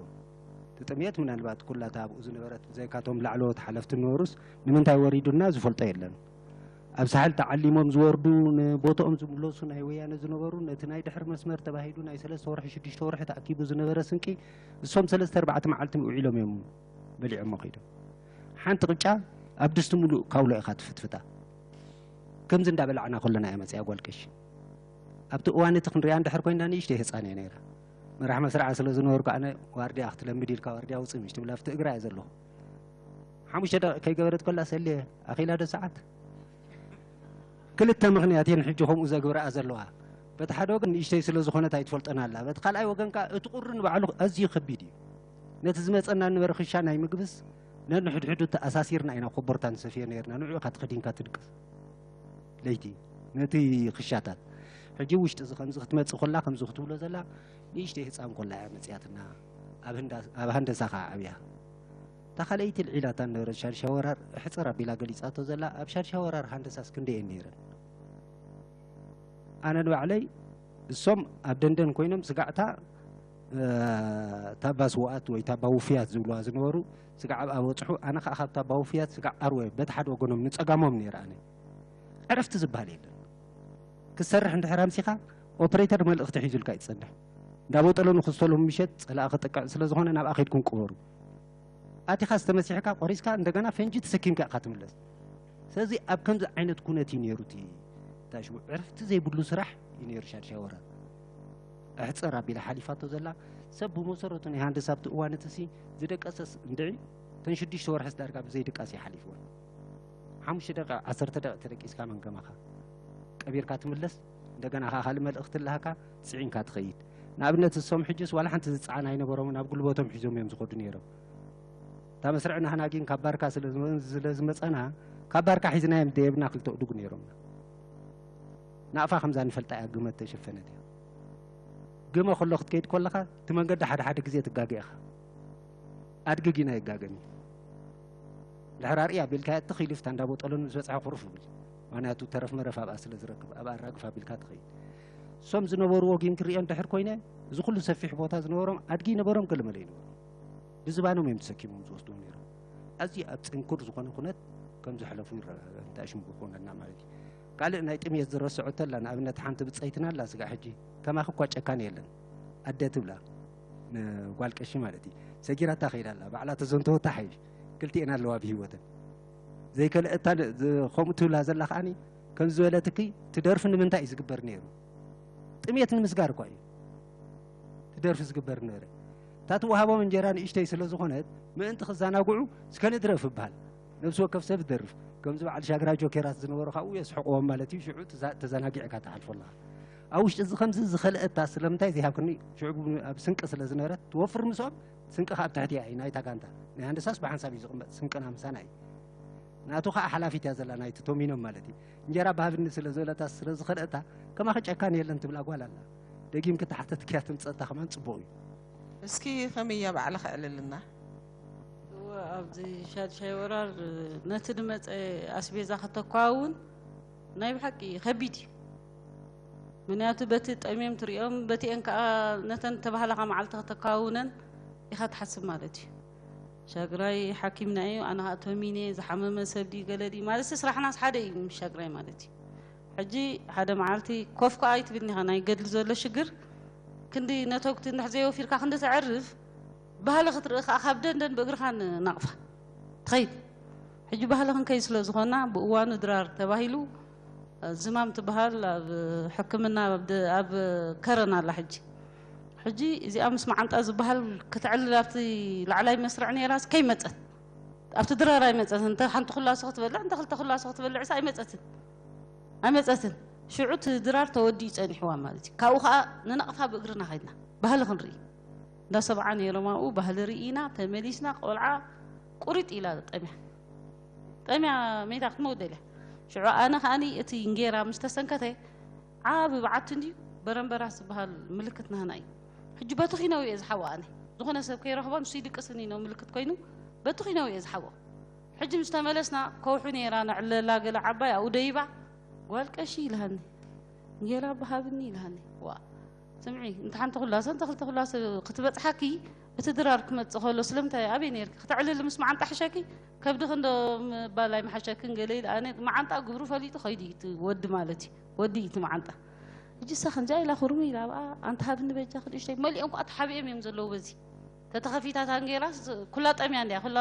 እቲ ጥምየት ምናልባት ኩላ እታ ኣብኡ ዝነበረት ብዘይካቶም ላዕለዎት ሓለፍቲ ነበሩስ ንምንታይ ወሪዱና ዝፈልጦ የለን። ኣብ ሳሕል ተዓሊሞም ዝወርዱ ንቦትኦም ዝምለሱ ናይ ወያነ ዝነበሩ ነቲ ናይ ድሕሪ መስመር ተባሂሉ ናይ ሰለስተ ወርሒ ሽዱሽተ ወርሒ ተኣኪቡ ዝነበረ ስንቂ እሶም ሰለስተ ኣርባዕተ መዓልቲ ውዒሎም እዮም በሊዖሞ ከይዶም። ሓንቲ ቅጫ ኣብ ድስቲ ሙሉእ ካውሎ ኢኻ ትፍትፍታ። ከምዚ እንዳበላዕና ከለና እያ መፅያ ጓል ቀሺ። ኣብቲ እዋን እቲ ክንሪኣ እንድሕር ኮይና ንእሽተይ ህፃን እየ ነይረ። መራሕ መስርዓ ስለ ዝነበርኩ ኣነ ዋርድያ ክትለምድ ኢልካ ዋርድያ ውፅእ ምሽ ትብላ ኣብቲ እግራ እየ ዘለኹ። ሓሙሽተ ደቂቕ ከይገበረት ከላ ሰልየ ኣኺላ ዶ ሰዓት? ክልተ ምኽንያት እየን ሕጂ ከምኡ ዘግብረኣ ዘለዋ። በቲ ሓደ ወገን ንእሽተይ ስለ ዝኾነት ኣይትፈልጠን ኣላ። በቲ ካልኣይ ወገን ከኣ እቲ ቁሪ ንባዕሉ ኣዝዩ ከቢድ እዩ። ነቲ ዝመጸና ንበረ ክሻ ናይ ምግብስ ነንሕድሕዱ ተኣሳሲርና ኢና ኮቦርታ ንሰፍዮ ነይርና። ንዕኡ ኢኻ ተኸዲንካ ትድቅስ። ለይቲ ነቲ ክሻታት። ሕጂ ውሽጢ እዚ ከምዚ ክትመጽእ ኮላ ከምዚ ክትብሎ ዘላ ንእሽተይ ህጻን ኮላ እያ መጽያትና። ኣብ ህንዳ-፣ ኣብ ሃንደሳ ከኣ ዓብያ። እታ ካልኣይቲ ልዒላታ ነበረት ሻድሻ ወራር እሕጽር ኣቢላ ገሊጻቶ ዘላ ኣብ ሻድሻ ወራር ሃንደሳስ ክንደየን ነይረን። ኣነ ንባዕለይ እሶም ኣብ ደንደን ኮይኖም ስጋዕታ፣ እ፣ ታባ ስውኣት ወይ ታባ ውፍያት ዝብልዋ ዝነበሩ ስጋዕ ኣብ ኣበጽሑ፣ ኣነ ከኣ ካብ ታባ ውፍያት ስጋዕ ኣርወ በቲ ሓደ ወገኖም ንጸጋሞም ነይረ ኣነ። ዕረፍቲ ዝበሃል የለን። ክትሰርሕ እንድሕር ኣምሲኻ ኦፕሬተር መልእኽቲ ሒዙልካ እዩ ዝጸንሕ። እንዳቦጠሎ ንክስተሎም ምሸት ጸላኢ ክጥቅዕ ስለ ዝኾነ ናብኣ ከይድኩም ቅበሩ። ኣቲኻ ዝተመሲሕካ ቆሪስካ እንደገና ፈንጂ ተሰኪምካ ኢኻ ትምለስ። ስለዚ ኣብ ከምዚ ዓይነት ኩነት እዩ ነይሩ እቲ ታሽቡ። ዕረፍቲ ዘይብሉ ስራሕ እዩ ነይሩ ሻድሻይ ወራር። ኣሕጽር ኣቢላ ሓሊፋቶ ዘላ ሰብ ብመሰረቱ ናይ ሃንደሳ ኣብቲ እዋን እቲ ሲ ዝደቀሰስ እንድዒ እተን ሽዱሽተ ወርሕስ ዳርጋ ብዘይ ድቃስ እዩ ሓሊፍወን። ሓሙሽተ ደቂቕ ዓሰርተ ደቂቕ ተደቂስካ መንገማኻ ቀቢርካ ትምለስ። እንደገና ከኣ ካልእ መልእኽቲ ኣለሃካ ጽዒንካ ትኸይድ። ንኣብነት እሶም ሕጅስ ዋላ ሓንቲ ዝጸዓን ኣይነበሮምን፣ ኣብ ጉልበቶም ሒዞም እዮም ዝኸዱ ነይሮም። እታ መስርዕ ናህና ግን ካብ ባርካ ስለ ዝመ-፣ ስለ ዝመጸና ካብ ባርካ ሒዝናዮም ደየብና ክልተ እዱግ ነይሮምና። ናቕፋ ከምዛ ንፈልጣ እያ፣ ግመ ተሸፈነት እያ። ግመ ከሎ ክትከይድ ከለኻ እቲ መንገዲ ሓደ ሓደ ግዜ ትጋገ ኢኻ። ኣድጊ ግን ኣይጋገን እዩ። ድሕር ኣርእያ ኣቢልካዮ ትኽ ኢሉ ፍታ እንዳቦጠሎን ምስ በጽሐ ኩርፍ ይብል። ምኽንያቱ ተረፍ መረፍ ኣብኣ ስለ ዝረክብ ኣብኣ ኣራግፍ ኣቢልካ ትኸይድ። እሶም ዝነበርዎ ግን ክርእዮ እንድሕር ኮይነ እዚ ኩሉ ሰፊሕ ቦታ ዝነበሮም ኣድጊ ይነበሮም ገለመለ ይነበሮም። ብዝባኖም እዮም ተሰኪሞም ዝወስድዎ ነይሮም። ኣዝዩ ኣብ ጽንኩር ዝኾነ ኩነት ከም ዘሕለፉ ይረጋገ። እንታይ ሽም ክኾነና ማለት እዩ። ካልእ ናይ ጥምየት ዝረስዖ ተላ ንኣብነት ሓንቲ ብጸይትና ኣላ ስጋዕ ሕጂ ከማኺ እኳ ጨካን የለን። ኣደ ትብላ ንጓል ቀሺ ማለት እዩ። ሰጊራታ ከይዳ ኣላ ባዕላ ተዘንተወታ ሓይሽ ክልቲኤን ኣለዋ ብህይወተን። ዘይከልአታ ን-፣ ዝ-፣ ከምኡ ትብላ ዘላ ከኣኒ ከምዚ ዝበለትኪ ትደርፊ ንምንታይ እዩ ዝግበር ነይሩ? ጥምየት ንምስጋር እኳ እዩ ትደርፊ ዝግበር ነበረ። እታ ትወሃቦም እንጀራ ንእሽተይ ስለ ዝኾነት ምእንቲ ክዘናግዑ እስከ ንድረፍ ይበሃል። ነብሲ ወከፍ ሰብ ይደርፍ። ከምዚ በዓል ሻግራ ጆኬራት ዝነበሩ ካብኡ የስሕቕዎም ማለት እዩ። ሽዑ ትዛ-፣ ተዘናጊዕካ ትሓልፎ ኣለኻ። ኣብ ውሽጢ እዚ ከምዚ ዝኸልአታ ስለምንታይ ዘይሃብክኒ? ሽዑ ብ-፣ ኣብ ስንቂ ስለ ዝነበረት ትወፍር ምስኦም ስንቂ ካብ ትሕቲ እያ ናይታ ጋንታ። ናይ ሃንደሳስ ብሓንሳብ እዩ ዝቕመጥ ስንቅና ምሳና እዩ። ናቱ ከዓ ሓላፊት እያ ዘላ ናይቲ ቶሚኖም ማለት እዩ። እንጀራ ብሃብኒ ስለ ዝበለታ ስለ ዝኸደእታ ከማኺ ጨካን የለን ትብላ ጓል ኣላ። ደጊም ክትሓተትክያ ትምፀእታ ከማን ፅቡቕ እዩ። እስኪ ከመያ ባዕልኻ ዕልልና። እወ፣ ኣብዚ ሻድሻይ ወራር ነቲ ዝመፀ ኣስቤዛ ከተኳውን ናይ ብሓቂ ከቢድ እዩ። ምክንያቱ በቲ ጠሚዮም ትሪኦም፣ በቲአን ከዓ ነተን ተባህላኻ መዓልቲ ከተኳውነን ኢኻ ትሓስብ ማለት እዩ። ሻግራይ ሓኪምና እዩ፣ ኣነ ከዓ ቶሚነ ዝሓመመ ሰብ ድዩ ገለ ድዩ ማለት ስራሕናስ ሓደ እዩ ምስ ሻግራይ ማለት እዩ። ሕጂ ሓደ መዓልቲ ኮፍ ከዓ ኣይትብልኒ ኢኻ፣ ናይ ገድሊ ዘሎ ሽግር ክንዲ ነተጉቲ እንድሕር ዘይወፊርካ ክንዲ ተዕርፍ ባህሊ ክትርኢ ከዓ ካብ ደንደን ብእግርኻ ንናቕፋ ትኸይድ። ሕጂ ባህሊ ክንከይድ ስለ ዝኾና ብእዋኑ ድራር ተባሂሉ ዝማም ትበሃል ኣብ ሕክምና ኣብ ደ- ኣብ ከረን ኣላ። ሕጂ ሕጂ እዚኣ ምስ መዓንጣ ዝበሃል ክትዕልል ኣብቲ ላዕላይ መስርዕ ነይራስ ከይመፀት ኣብቲ ድራር ኣይመፀትን። እንተ ሓንቲ ኩላሶ ክትበልዕ እንተ ክልተ ኩላሶ ክትበልዕስ ኣይመፀትን ኣይመፀትን። ሽዑ እቲ ድራር ተወዲኡ ፀኒሕዋ ማለት እዩ። ካብኡ ከዓ ንናቕፋ ብእግርና ከይድና ባህሊ ክንርኢ እንዳ ሰብዓ ነይሮም ኣብኡ ባህሊ ርኢና ተመሊስና። ቆልዓ ቁሪጥ ኢላ ጠምያ ጠምያ ሜታ ክትመውት ደልያ። ሽዑ ኣነ ከዓኒ እቲ እንጌራ ምስ ተሰንከተ ዓቢ በዓቲ እንድዩ በረንበራስ ዝበሃል ምልክት ናህና እዩ። ሕጂ በቲ ኺነው እየ ዝሓዎ ኣነ ዝኾነ ሰብ ከይረኽቦ ንሱ ይድቅስኒ ነው ምልክት ኮይኑ በቲ ኺነው እየ ዝሓዎ። ሕጂ ምስ ተመለስና ከውሑ ነይራ ነዕለላ ገለ ዓባይ ኣብኡ ደይባ ጓል ቀሺ ይልሃኒ እንጌራ ብሃብኒ ይልሃኒ ዋ ስምዒ እንተ ሓንቲ ኩላሰ እንተ ክልተ ኩላሰ ክትበፅሓኪ እቲ ድራር ክመፅእ ከሎ ስለምንታይ ኣበይ ነርኪ ክተዕልሊ ምስ መዓንጣ ሓሸኪ ከብድኺ እንዶ ምባል ኣይምሓሸክን ገለ ኢለ ኣነ መዓንጣ ግብሩ ፈሊጡ ከይዱ እዩ እቲ ወዲ ማለት እዩ ወዲ እዩ እቲ መዓንጣ ሕጂ እሳ ከምዚኣ ኢላ ክሩም ኢላ ኣብኣ ኣንተ ሃብኒ በጃ ክንእሽተይ መሊኦም ከዓ ተሓቢኦም እዮም ዘለዉ በዚ ተተኸፊታት ኣንጌራ ኩላ ጠምያ እንዲያ ኩላ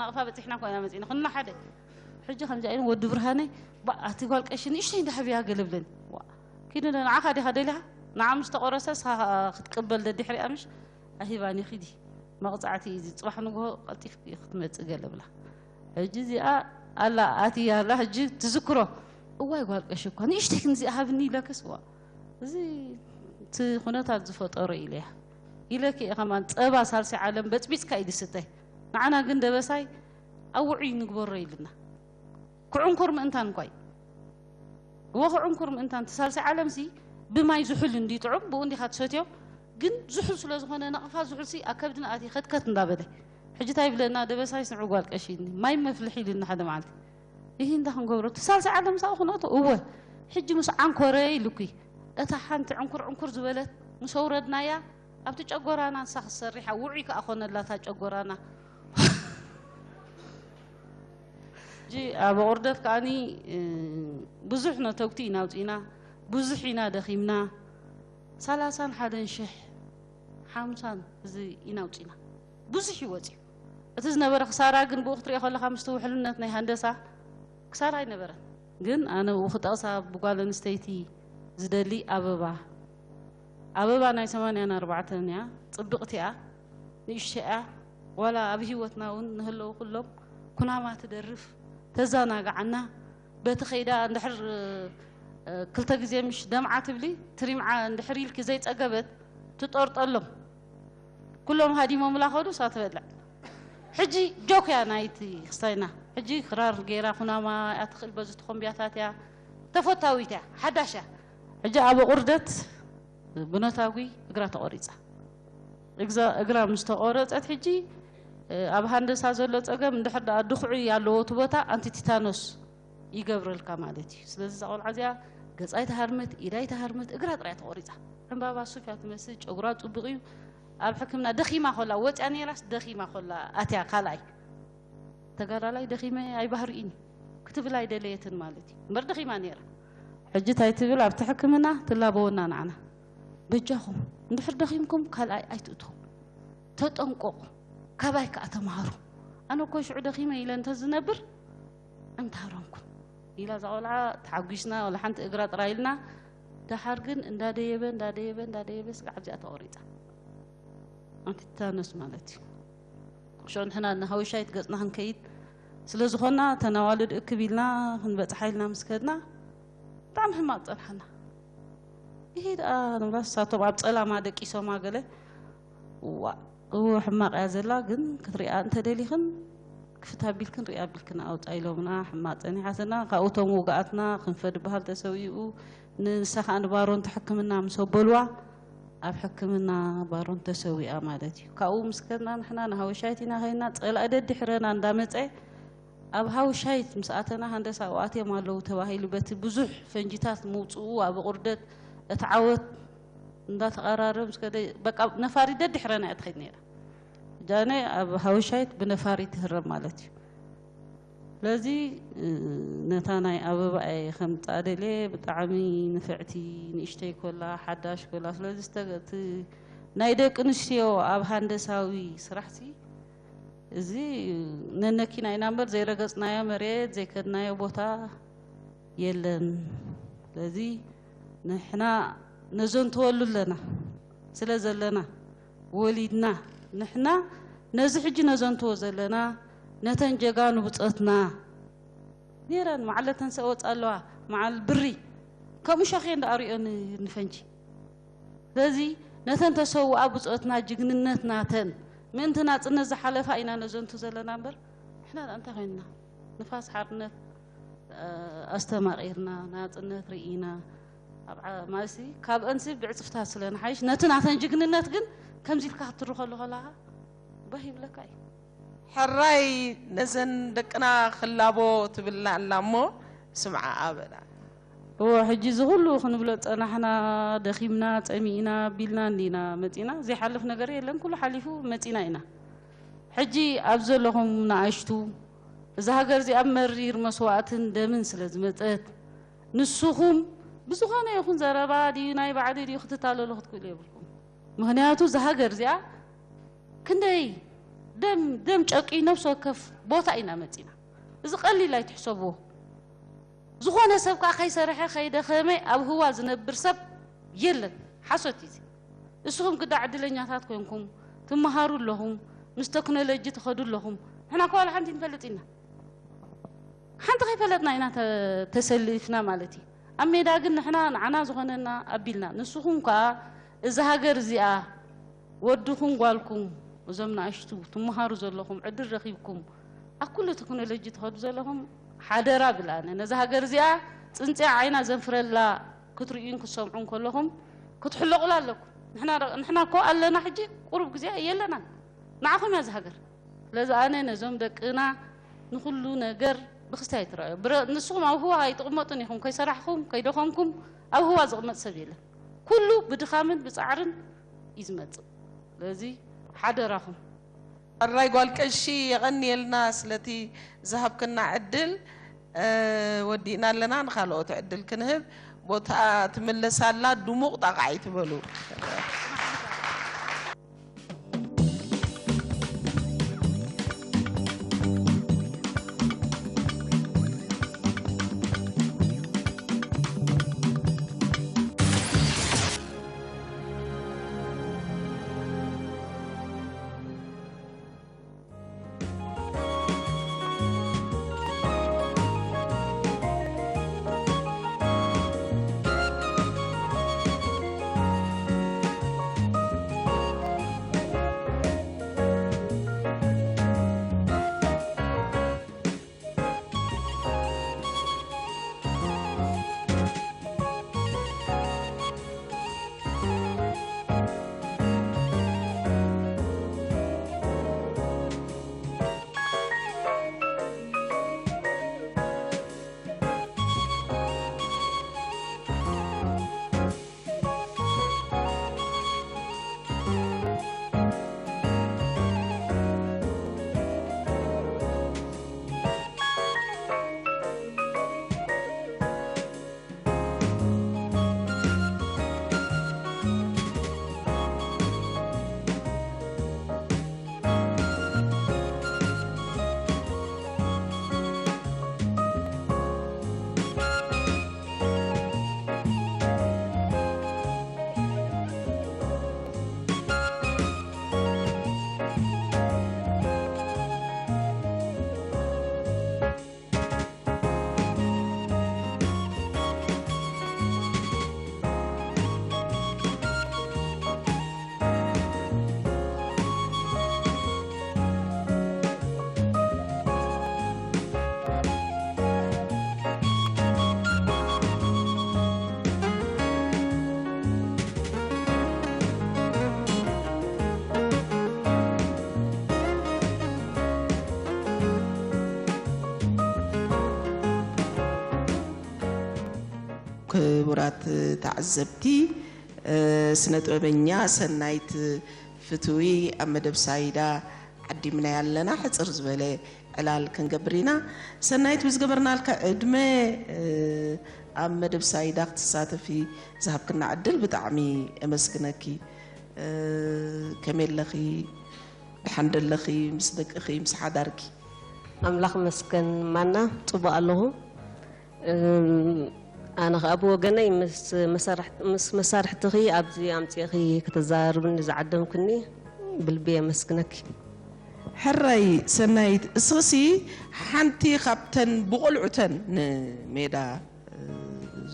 ናቕፋ በፂሕና ኮይና መፂና ኩልና ሓደ ሕጂ ከምዚ ኣይነ ወዲ ብርሃነይ ኣቲ ጓል ቀሺ ንእሽተይ እንዳሃብያ ገለብለኒ ኪዱ ንዓኻ ዲኻ ደሊኻ ንዓ ምስ ተቆረሰ ክትቅበል ደድሕሪኣ ምሽ ኣሂባኒ ኪዲ መቕፃዕቲ እዩ ፅባሕ ንግሆ ቀልጢፍ ክትመፅእ ገለብላ ሕጂ እዚኣ ኣላ ኣትያ ኣላ ሕጂ ትዝክሮ እዋይ ጓል ቀሺ እኳ ንእሽተይ ክንዚ ሃብኒ ኢለክስ ዋ እዚ እቲ ኩነታት ዝፈጠሮ ኢለያ ኢለኪ ከማን ፀባ ሳልሲ ዓለም በፅቢፅካ እዩ ዝስተ ንዓና ግን ደበሳይ ኣብ ውዑይ ንግበሮ ኢልና ክዕንኩር ምእንታን እኳ እዩ እወ ክዕንኩር ምእንታን እቲ ሳልሲ ዓለምሲ ብማይ ዝሑል እንዲ ጥዑም ብኡ እንዲኻ ትሰትዮ ግን ዝሑል ስለ ዝኾነ ነቕፋ ዝሑልሲ ኣብ ከብድና ኣትዩ ከትከት እንዳበለ ሕጂ እንታይ ይብለና ደበሳይ ስምዒ ጓል ቀሺ ማይ መፍልሒ ኢሉኒ ሓደ መዓልቲ ይህ እንዳ ክንገብሮ እቲ ሳልሲ ዓለም ሳኡ ክነእቶ እወ ሕጂ ምስ ዓንኮረ ኢሉኩ እታ ሓንቲ ዕንኩር ዕንኩር ዝበለት ምስ ኣውረድናያ ኣብቲ ጨጎራና ንሳ ክትሰርሕ ውዑይ ከኣ ኮነላ እታ ጨጎራና ሕጂ ኣብ ኣቑርደት ከኣኒ ብዙሕ ነተጉቲ ኢና ኣውፂእና ብዙሕ ኢና ደኺምና ሰላሳን ሓደን ሽሕ ሓምሳን እዚ ኢና ኣውፂእና ብዙሕ እዩ ወፂኡ እቲ ዝነበረ ክሳራ ግን ብኡ ክትሪኦ ከለካ ምስቲ ውሕልነት ናይ ሃንደሳ ክሳራ ኣይነበረን ግን ኣነ ብኡ ክጠቕሳ ብጓል ኣንስተይቲ ዝደሊ ኣበባ ኣበባ ናይ ሰማንያን ኣርባዕተን እያ ፅብቕቲ እያ ንእሽቶ እያ ዋላ ኣብ ህይወትና እውን ንህለዉ ኩሎም ኩናማ ትደርፍ ተዛናግዓና በቲ ከይዳ እንድሕር ክልተ ግዜ ምሽ ደምዓ ትብሊ ትሪምዓ እንድሕር ኢልኪ ዘይፀገበት ትጠርጠሎም ኩሎም ሃዲሞምላ ከዱ እሳ ትበልዕ ሕጂ ጆክ እያ ናይቲ ክስታይና ሕጂ ክራር ገይራ ኩናማ እያ ትኽእል በዚ ተኾምብያታት እያ ተፈታዊት እያ ሓዳሽ እያ ሕጂ ኣብ ኣቑርደት ብነታጉ እግራ ተቖሪፃ እግራ ምስ ተቖረፀት ሕጂ ኣብ ሃንደሳ ዘሎ ፀገም እንድሕር ደኣ ድኹዒ ኣለዎ እቲ ቦታ ኣንቲቲታኖስ ይገብረልካ ማለት እዩ ስለዚ እዛ ቆልዓ እዚኣ ገፃ ይተሃርምት ኢዳ ይተሃርምት እግራ ጥራይ ተቖሪፃ ዕምባባ ሱፍ እያ ትመስል ጨጉራ ፅቡቕ እዩ ኣብ ሕክምና ደኺማ ኮላ ወፅያ ነይራስ ደኺማ ኮላ ኣትያ ካልኣይ ተጋዳላይ ደኺመ ኣይባህርኢን ክትብል ኣይደለየትን ማለት እዩ እምበር ደኺማ ነይራ ሕጂ እንታይ ትብል ኣብቲ ሕክምና ትላበወና ንዓና በጃኹም እንድሕር ደኺምኩም ካልኣይ ኣይትእትዉ ተጠንቀቑ ካባይ ከዓ ተምሃሩ ኣነ እኮ ሽዑ ደኺመ ኢለ እንተዝነብር ኣይምተሃረምኩን ኢላ እዛ ቆልዓ ተሓጒስና ወላ ሓንቲ እግራ ጥራይ ኢልና ደሓር ግን እንዳደየበ እንዳደየበ እንዳደየበ ስጋዕ ኣብዚኣ ተቆሪፃ ኣንቲቲታኖስ ማለት እዩ ሽዑ ንሕና ንሃወሻይት ገፅና ክንከይድ ስለ ዝኾና ተናዋልድ እክብ ኢልና ክንበፅሓ ኢልና ምስ ከድና ብጣዕሚ ሕማቕ ፀንሓና ይሄ ደኣ ንብላ ንሳቶም ኣብ ፀላማ ደቂሶማ ገለ ዋ እወ ሕማቕ እያ ዘላ ግን ክትሪኣ እንተደሊኽን ክፍት ኣቢልክን ርኢ ኣቢልክን ኣውፃ ኢሎምና። ሕማቕ ፀኒሓትና። ካብኡ እቶም ውግኣትና ክንፈ ድበሃል ተሰዊኡ፣ ንሳ ከዓ ንባሮንት ሕክምና ምስ ኣበልዋ፣ ኣብ ሕክምና ባሮንት ተሰዊኣ ማለት እዩ። ካብኡ ምስ ከድና ንሕና ንሃወሻይት ኢና ከይና፣ ፀላኢ ደድሕረና እንዳመፀ፣ ኣብ ሃውሻይት ምስ ኣተና ሃንደሳዊ ኣትዮም ኣለዉ ተባሂሉ በቲ ብዙሕ ፈንጂታት ምውፅኡ ኣብ ቁርደት እቲ ዓወት እንዳተቐራረብ ምስ ከደ በቃ ነፋሪት ደድሕረና እያ ትኸይድ ነይራ። ጃነ ኣብ ሃውሻይት ብነፋሪት ትህረም ማለት እዩ። ስለዚ ነታ ናይ ኣበባ እየ ከምፃ ደልየ። ብጣዕሚ ንፍዕቲ ንእሽተይ ኮላ ሓዳሽ ኮላ ስለዚ ናይ ደቂ ኣንስትዮ ኣብ ሃንደሳዊ ስራሕሲ እዚ ነነኪና ኢና እምበር ዘይረገፅናዮ መሬት ዘይከድናዮ ቦታ የለን። ስለዚ ንሕና ነዘንትወሉ ኣለና ስለ ዘለና ወሊድና ንሕና ነዚ ሕጂ ነዘንትዎ ዘለና ነተን ጀጋኑ ብፀትና ነይረን። መዓለተን ሰወፅ ኣለዋ መዓል ብሪ ከምኡ ሸኽየን ደኣሪኦ ንፈንጂ ስለዚ ነተን ተሰውኣ ብጾትና ጅግንነት ናተን ምእንቲ ናጽነት ዝሓለፋ ኢና ነዘንቱ ዘለና እምበር ንሕና ደኣ እንታይ ኮይንና ንፋስ ሓርነት ኣስተማቒርና ናጽነት ርኢና ማለትሲ ካብአንሲ ብዕጽፍታት ስለ ንሓይሽ ነቲ ናተን ጅግንነት ግን ከምዚ ኢልካ ክትርኸሉ ከለኻ ባህ ይብለካ እዩ። ሕራይ ነዘን ደቅና ክላቦ ትብልና ኣላ እሞ ስምዓኣ በላ። እወ ሕጂ እዚ ኩሉ ክንብሎ ዝጸናሕና ደኺምና ጸሚእና ቢልና እንዲና መጺና ዘይሓልፍ ነገር የለን ኩሉ ሓሊፉ መጺና ኢና። ሕጂ ኣብ ዘለኹም ንኣሽቱ እዛ ሃገር እዚኣ መሪር መስዋእትን ደምን ስለ ዝመጸት ንስኹም ብዝኾነ ይኹን ዘረባ ድዩ ናይ ባዕዲ ድዩ ክትታለሉ ክትክእሉ የብልኩም። ምኽንያቱ እዛ ሃገር እዚኣ ክንደይ ደም ደም ጨቂ ነብሲ ወከፍ ቦታ ኢና መጺና። እዚ ቀሊል ኣይትሕሰብዎ። ዝኾነ ሰብ ከዓ ከይሰርሐ ከይደኸመ ኣብ ህዋ ዝነብር ሰብ የለን። ሓሶት እዩ እዚ። እስኹም ግዳ ዕድለኛታት ኮንኩም ትመሃሩ ኣለኹም፣ ምስ ተክኖሎጂ ትኸዱ ኣለኹም። ንሕና እኮ ዋላ ሓንቲ ንፈልጥ ኢና። ሓንቲ ከይፈለጥና ኢና ተሰሊፍና ማለት እዩ። ኣብ ሜዳ ግን ንሕና ንዓና ዝኾነና ኣቢልና። ንስኹም ከኣ እዛ ሃገር እዚኣ ወድኹም ጓልኩም እዞም ንኣሽቱ ትመሃሩ ዘለኹም ዕድል ረኺብኩም ኣብ ኩሉ ቴክኖሎጂ ትኸዱ ዘለኹም ሓደራ ብል ኣነ ነዛ ሃገር እዚኣ ፅንፅያ ዓይና ዘንፍረላ ክትርእዩን ክትሰምዑን ከለኹም ክትሕለቑላ ኣለኩም። ንሕና እኮ ኣለና ሕጂ ቁሩብ ግዜ የለናን። ንዓኹም እያ እዛ ሃገር። ስለዚ ኣነ ነዞም ደቅና ንኹሉ ነገር ብክስታይ ትረኣዩ። ንስኹም ኣብ ህዋ ኣይትቕመጡን ኢኹም፣ ከይሰራሕኹም ከይደኸምኩም ኣብ ህዋ ዝቕመጥ ሰብ የለን። ኩሉ ብድኻምን ብፃዕርን እዩ ዝመፅእ። ስለዚ ሓደራኹም። ሕራይ ጓል ቀሺ የቐንየልና ስለቲ ዝሃብክና ዕድል። ወዲእና ኣለና፣ ንኻልኦት ዕድል ክንህብ። ቦታኣ ትምለስ ኣላ፣ ድሙቕ ጣቕዓ ኣይትበሉ። ክቡራት ተዓዘብቲ፣ ስነ ጥበበኛ ሰናይት ፍትዊ ኣብ መደብ ሳይዳ ዓዲምናያ ኣለና። ሕጽር ዝበለ ዕላል ክንገብር ኢና። ሰናይት፣ ብዝገበርናልካ ዕድመ ኣብ መደብ ሳይዳ ክትሳተፊ ዝሃብክና ዕድል ብጣዕሚ እመስግነኪ። ከመይ ኣለኺ? ደሓን ደለኺ? ምስ ደቅኺ፣ ምስ ሓዳርኪ? ኣምላኽ መስገን ማና፣ ጽቡቕ ኣለኹ። ኣነ ኸኣ ብወገነይ ምስ መሳርሕትኺ ኣብዚ ኣምጺእኺ ከተዘራርብኒ ዝዓደምክኒ ብልቢ የመስግነኪ። ሕራይ ሰናይት፣ እስኽሲ ሓንቲ ካብተን ብቖልዑተን ንሜዳ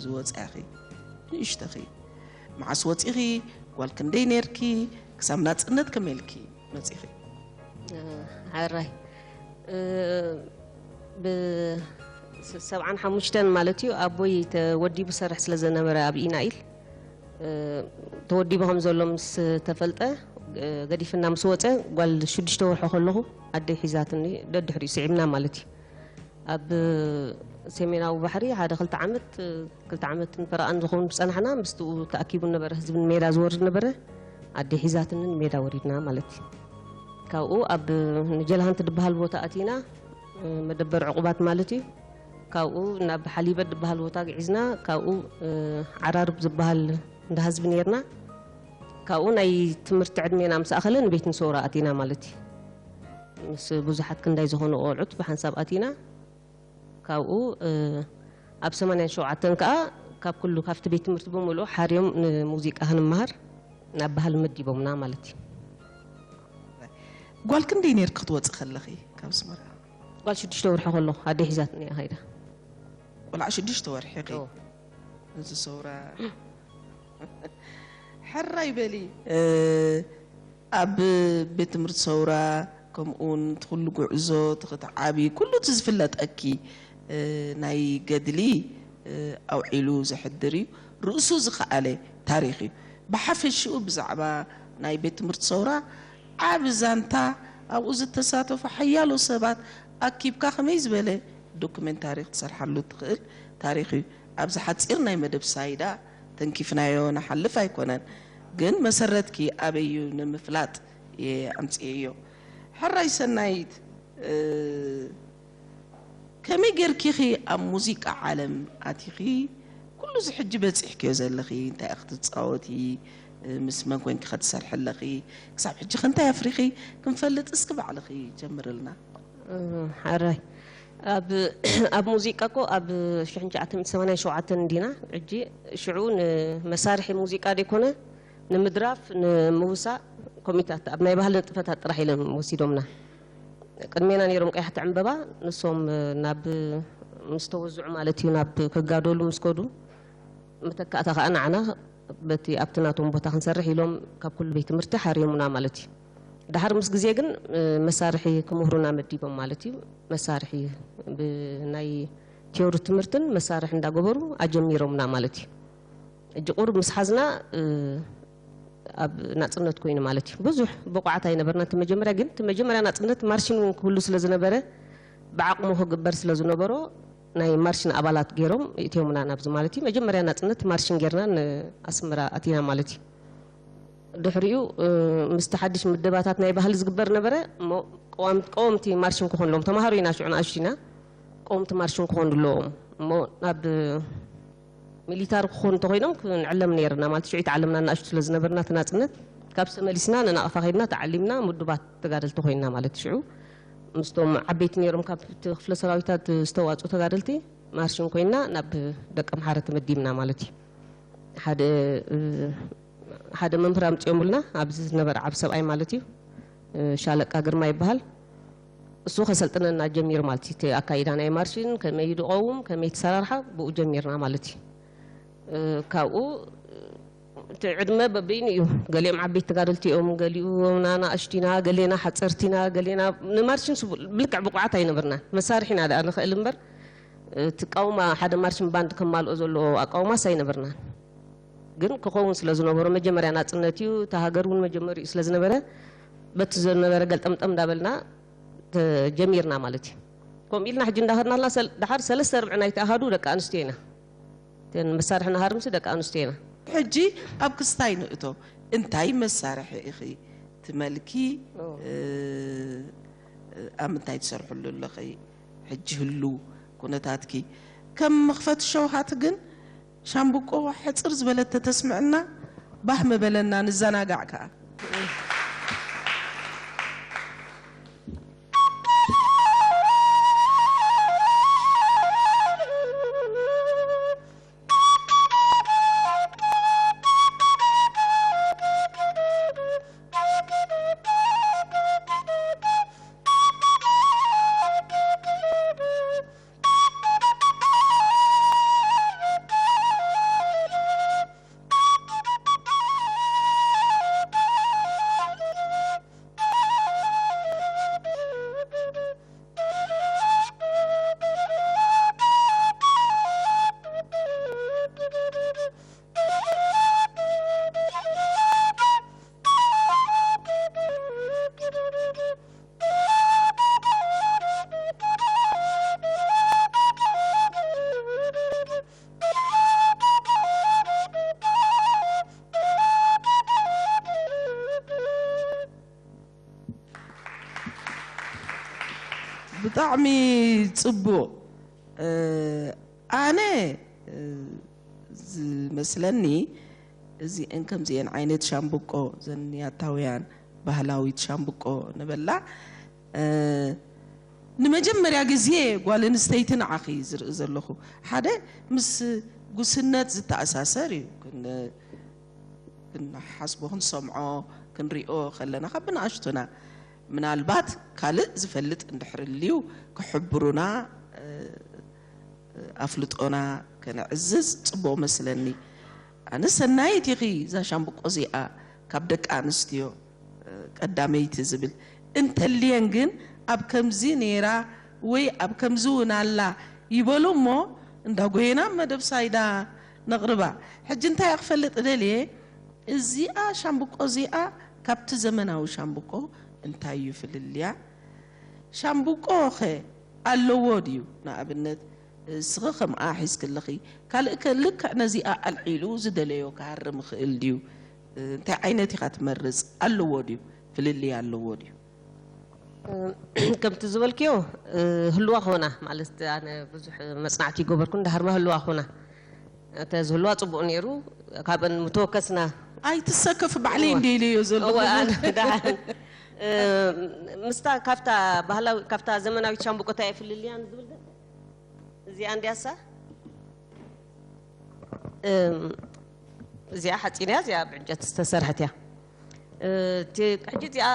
ዝወጻኺ ንእሽተኺ። መዓስ ወጺኺ? ጓል ክንደይ ኔርኪ? ክሳብ ናጽነት ከመይ ኢልኪ መጺኺ? ሕራይ፣ ብ ሰብዓን ሓሙሽተን ማለት እዩ፣ ኣቦይ ተወዲቡ ሰርሕ ስለ ዘነበረ ኣብ ኢናኢል ተወዲቡ ከም ዘሎ ምስ ተፈልጠ፣ ገዲፍና ምስ ወጸ፣ ጓል ሽዱሽተ ወርሒ ከለኹ ኣደይ ሒዛትኒ፣ ደድሕሪኡ ስዒብና ማለት እዩ። ኣብ ሰሜናዊ ባሕሪ ሓደ ክልተ ዓመት፣ ክልተ ዓመትን ፈረቓን ዝኸውን ዝጸናሕና፣ ምስትኡ ተኣኪቡ ነበረ፣ ህዝቢ ንሜዳ ዝወርድ ነበረ። ኣደይ ሒዛትኒ ንሜዳ ወሪድና ማለት እዩ። ካብኡ ኣብ ንጀልሃንቲ ዝበሃል ቦታ ኣቲና፣ መደበር ዕቑባት ማለት እዩ። ካብኡ ናብ ሓሊበት ዝበሃል ቦታ ግዒዝና፣ ካብኡ ዓራርብ ዝበሃል እንዳ ህዝቢ ኔርና። ካብኡ ናይ ትምህርቲ ዕድሜና ምስ ኣኸለ ንቤት ንሰውራ ኣቲና ማለት እዩ። ምስ ብዙሓት ክንዳይ ዝኾኑ ቆልዑት ብሓንሳብ ኣቲና። ካብኡ ኣብ ሰማንያን ሸውዓተን ከኣ ካብ ኩሉ ካብቲ ቤት ትምህርቲ ብምልኡ ሓርዮም ንሙዚቃ ክንመሃር ናብ ባህሊ መዲቦምና ማለት እዩ። ጓል ክንደይ ኔርኪ ክትወጺ ከለኺ ካብ ኣስመራ? ጓል ሽዱሽተ ወርሒ ከለኹ ኣደይ ሒዛትኒ እያ ከይዳ። ቆልዓ ሽዱሽተ ወርሒ ኢኺ? እዎ። እዚ ሰውራ ሕራይ በሊ። ኣብ ቤት ትምህርቲ ሰውራ ከምኡውን እቲ ኩሉ ጉዕዞ እቲ ክትዓቢ ኩሉ እቲ ዝፍለጠኪ ናይ ገድሊ ኣውዒሉ ዘሕድር እዩ። ርእሱ ዝኸኣለ ታሪኽ እዩ። ብሓፈሽኡ ብዛዕባ ናይ ቤት ትምህርቲ ሰውራ ዓቢ ዛንታ ኣብኡ ዝተሳተፉ ሓያሎ ሰባት ኣኪብካ ከመይ ዝበለ ዶኩሜንታሪ ክትሰርሓሉ እትኽእል ታሪኽ እዩ። ኣብዚ ሓጺር ናይ መደብ ሳይዳ ተንኪፍናዮ ንሓልፍ ኣይኮነን፣ ግን መሰረትኪ ኣበይ እዩ ንምፍላጥ እየ ኣምጽኤዮ። ሕራይ ሰናይት፣ ከመይ ጌርኪ ኢኺ ኣብ ሙዚቃ ዓለም ኣቲኺ? ኩሉ እዚ ሕጂ በጺሕክዮ ዘለኺ እንታይ ኢኺ ትጻወቲ? ምስ መን ኮይንኪ ከ ትሰርሒ ኣለኺ? ክሳብ ሕጂ ከ እንታይ ኣፍሪኺ? ክንፈልጥ እስኪ ባዕልኺ ጀምርልና። ሓራይ ኣብ ኣብ ሙዚቃ እኮ ኣብ ሽሕን ትሽዓተ ሚእትን ሰማንያን ሸውዓተን እንዲና ሕጂ። ሽዑ ንመሳርሒ ሙዚቃ ደይኮነ ንምድራፍ ንምውሳእ ኮሚታት ኣብ ናይ ባህሊ ንጥፈታት ጥራሕ ኢሎም ወሲዶምና። ቅድሜና ነይሮም ቀያሕቲ ዕምበባ፣ ንሶም ናብ ምስ ተወዝዑ ማለት እዩ ናብ ክጋደሉ ምስ ከዱ መተካእታ ከዓ ንዓና በቲ ኣብቲ ናቶም ቦታ ክንሰርሕ ኢሎም ካብ ኩሉ ቤት ትምህርቲ ሓርዮምና ማለት እዩ። ድሓር ምስ ግዜ ግን መሳርሒ ክምህሩና መዲቦም ማለት እዩ። መሳርሒ ብናይ ቲዮሪ ትምህርትን መሳርሒ እንዳገበሩ ኣጀሚሮምና ማለት እዩ። እጂ ቁሩብ ምስ ሓዝና ኣብ ናፅነት ኮይኑ ማለት እዩ። ብዙሕ ብቑዓት ኣይነበርና እቲ መጀመርያ፣ ግን እቲ መጀመርያ ናፅነት ማርሽን እውን ክህሉ ስለ ዝነበረ ብዓቕሙ ክግበር ስለ ዝነበሮ ናይ ማርሽን ኣባላት ገይሮም እትዮምና ናብዚ ማለት እዩ። መጀመርያ ናፅነት ማርሽን ጌርና ንኣስመራ ኣቲና ማለት እዩ። ድሕሪኡ ምስቲ ሓድሽ ምደባታት ናይ ባህሊ ዝግበር ነበረ እሞ ቀዋምቲ ማርሽን ክኾንሎም ተምሃሮ ኢና ሽዑ ንኣሽቱ ኢና ቀወምቲ ማርሽን ክኾኑ ኣለዎም እሞ ናብ ሚሊታር ክኾኑ እንተኮይኖም ክንዕለም ነይርና ማለት ሽዑ ይተዓለምና ንኣሽቱ ስለ ዝነበርና እቲ ናፅነት ካብዚ ተመሊስና ንናቕፋ ከይድና ተዓሊምና ምዱባት ተጋደልቲ ኮይንና ማለት ሽዑ ምስቶም ዓበይቲ ነይሮም ካብ ክፍለ ሰራዊታት ዝተዋፅኡ ተጋደልቲ ማርሽን ኮይንና ናብ ደቀምሓረ ተመዲብና ማለት እዩ። ሓደ ሓደ መምህር ኣምፂኦምልና ኣብዚ ዝነበረ ዓብ ሰብኣይ ማለት እዩ። ሻለቃ ግርማ ይበሃል። እሱ ከሰልጥነና ጀሚሩ ማለት እዩ። እቲ ኣካይዳ ናይ ማርሽን ከመይ ድቐውም ከመይ ትሰራርሓ ብኡ ጀሚርና ማለት እዩ። ካብኡ እቲ ዕድመ በበይኑ እዩ። ገሊኦም ዓበይቲ ተጋደልቲ እዮም፣ ገሊኡ ናና ኣሽቲና፣ ገሌና ሓፀርቲና፣ ገሌና ንማርሽን ብልክዕ ብቑዓት ኣይነበርና። መሳርሒና ደኣ ንኽእል እምበር እቲ ቃውማ ሓደ ማርሽን ባንድ ከማልኦ ዘለዎ ኣቃውማስ ኣይነበርናን። ግን ክኸውን ስለ ዝነበሮ መጀመርያ ናፅነት እዩ፣ እታ ሃገር እውን መጀመሪኡ ስለ ዝነበረ በቲ ዝነበረ ገልጠምጠም እንዳበልና ጀሚርና ማለት እዩ። ከምኡ ኢልና ሕጂ እንዳኸድናልና ድሓር ሰለስተ ርብዒ ናይቲ ኣሃዱ ደቂ ኣንስትዮ ኢና። እተን መሳርሒ ንሃርምሲ ደቂ ኣንስትዮ ኢና። ሕጂ ኣብ ክስታይ ንእቶ። እንታይ መሳርሒ ኢኺ ትመልኪ? ኣብ ምንታይ ትሰርሕሉ ኣለኺ? ሕጂ ህሉ ኩነታትኪ ከም መኽፈቲ ሸውሃት ግን ሻምብቆ ሕጽር ዝበለት ተተስምዕና ባህ መበለና፣ ንዘናጋዕ ከኣ። ብጣዕሚ ጽቡቕ። ኣነ ዝመስለኒ እዚአን ከምዚአን ዓይነት ሻምብቆ፣ ዘን ያታውያን ባህላዊት ሻምብቆ ንበላ፣ ንመጀመርያ ግዜ ጓል ኣንስተይቲ ንዓኺ ዝርኢ ዘለኹ። ሓደ ምስ ጉስነት ዝተኣሳሰር እዩ። ክንሓስቦ፣ ክንሰምዖ፣ ክንሪኦ ከለና ካብ ብንኣሽቱና ምናልባት ካልእ ዝፈልጥ እንድሕር ልዩ ክሕብሩና፣ ኣፍልጦና ከነዕዝዝ ጽቡቕ መስለኒ። ኣነ ሰናይት ኢኺ እዛ ሻምብቆ እዚኣ ካብ ደቂ ኣንስትዮ ቀዳመይቲ ዝብል እንተልየን ግን ኣብ ከምዚ ነይራ ወይ ኣብ ከምዚ እውን ኣላ ይበሉ እሞ እንዳጎየና መደብ ሳይዳ ነቕርባ። ሕጂ እንታይ ክፈልጥ ደልየ፣ እዚኣ ሻምብቆ እዚኣ ካብቲ ዘመናዊ ሻምብቆ እንታይ እዩ ፍልልያ? ሻምብቆ ኸ ኣለዎ ድዩ? ንኣብነት እስኺ ከምኣ ሒዝክለኺ ካልእ ከ ልክዕ ነዚኣ ኣልዒሉ ዝደለዮ ክሃርም ይኽእል ድዩ? እንታይ ዓይነት ኢኻ ትመርጽ? ኣለዎ ድዩ? ፍልልይ ኣለዎ ድዩ? ከምቲ ዝበልክዮ ህልዋ ክኾና ማለት ኣነ ብዙሕ መጽናዕቲ ይገበርኩ እንዳሃርማ ህልዋ ክኾና እተ ዝህልዋ ጽቡቕ ነይሩ። ካብን ምተወከስና ኣይትሰከፍ ባዕለይ እንደ ኢለዮ ዘለኹ እወ ኣነ ደሓን ምስታ ካብታ ባህላዊ ካብታ ዘመናዊት ሻምብቆ እንታይ ፍልልያን ዝብል ግን እዚኣ እንድያሳ እዚኣ ሓፂን እያ። እዚኣ ብዕንጨት ዝተሰርሐት እያ። እቲ ሕጂ እዚኣ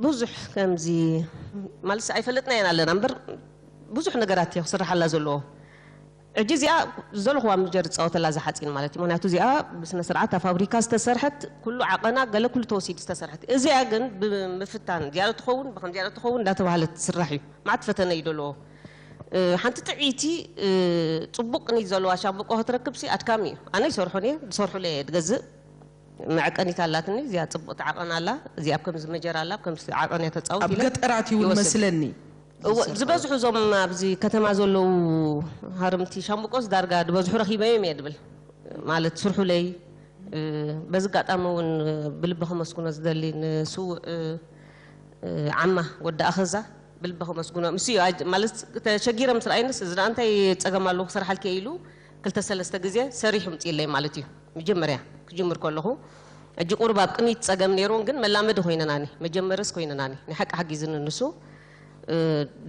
ብዙሕ ከምዚ ማለት ኣይፈለጥናየን ኣለና እምበር ብዙሕ ነገራት እዮ ክስርሓላ ዘለዎ። ሕጂ እዚኣ ዘለኹዋ ምጀር ዝፃወተላ እዛ ሓፂን ማለት እዩ። ምክንያቱ እዚኣ ብስነ ስርዓት ኣብ ፋብሪካ ዝተሰርሐት ኩሉ ዓቐና ገለ ኩሉ ተወሲዱ ዝተሰርሐት። እዚኣ ግን ብምፍታን እዚኣ ዶ ትኸውን ብከምዚኣ ዶ ትኸውን እንዳተባሃለት ትስራሕ እዩ። ማዕት ፈተነ እዩ ዘለዎ። ሓንቲ ጥዕይቲ ፅቡቅ ቅኒት ዘለዋ ሻምብቆ ክትረክብሲ ኣድካሚ እዩ። ኣነ ይሰርሖን እየ ዝሰርሑለ እየ ዝገዝእ። መዐቀኒት ኣላትኒ እዚኣ ፅቡቅ ትዓቀን ኣላ። እዚኣ ኣብ ከምዚ መጀር ኣላ ኣብ ከምዚ ዓቀን እያ ተፃውት ኣብ ኢለ ገጠራት ይውን ይወስድ። መስለኒ እወ ዝበዝሑ እዞም ኣብዚ ከተማ ዘለዉ ሃርምቲ ሻምብቆስ ዳርጋ ዝበዝሑ ረኪበዮም እየ ድብል ማለት ስርሑለይ። በዚ ኣጋጣሚ እውን ብልቢ ከመስግኖ ዝደሊ ንስውእ ዓማ ወዲ ኣኸዛ ብልቢ ከመስግኖ ምስ እዩ ኣጅ- ማለት ተሸጊረ ምስ ረኣይንስ እዚ ደኣ እንታይ ፀገም ኣለዎ ክሰርሓልኪ እየ ኢሉ ክልተ ሰለስተ ግዜ ሰሪሑ ምፅኢለይ ማለት እዩ። መጀመርያ ክጅምር ከለኹ ሕጂ ቁሩብ ኣብ ቅኒት ፀገም ነይሩን ግን መላመዲ ኮይነናኒ መጀመርስ ኮይነናኒ ናይ ሓቂ ሓጊዝኒ ንሱ።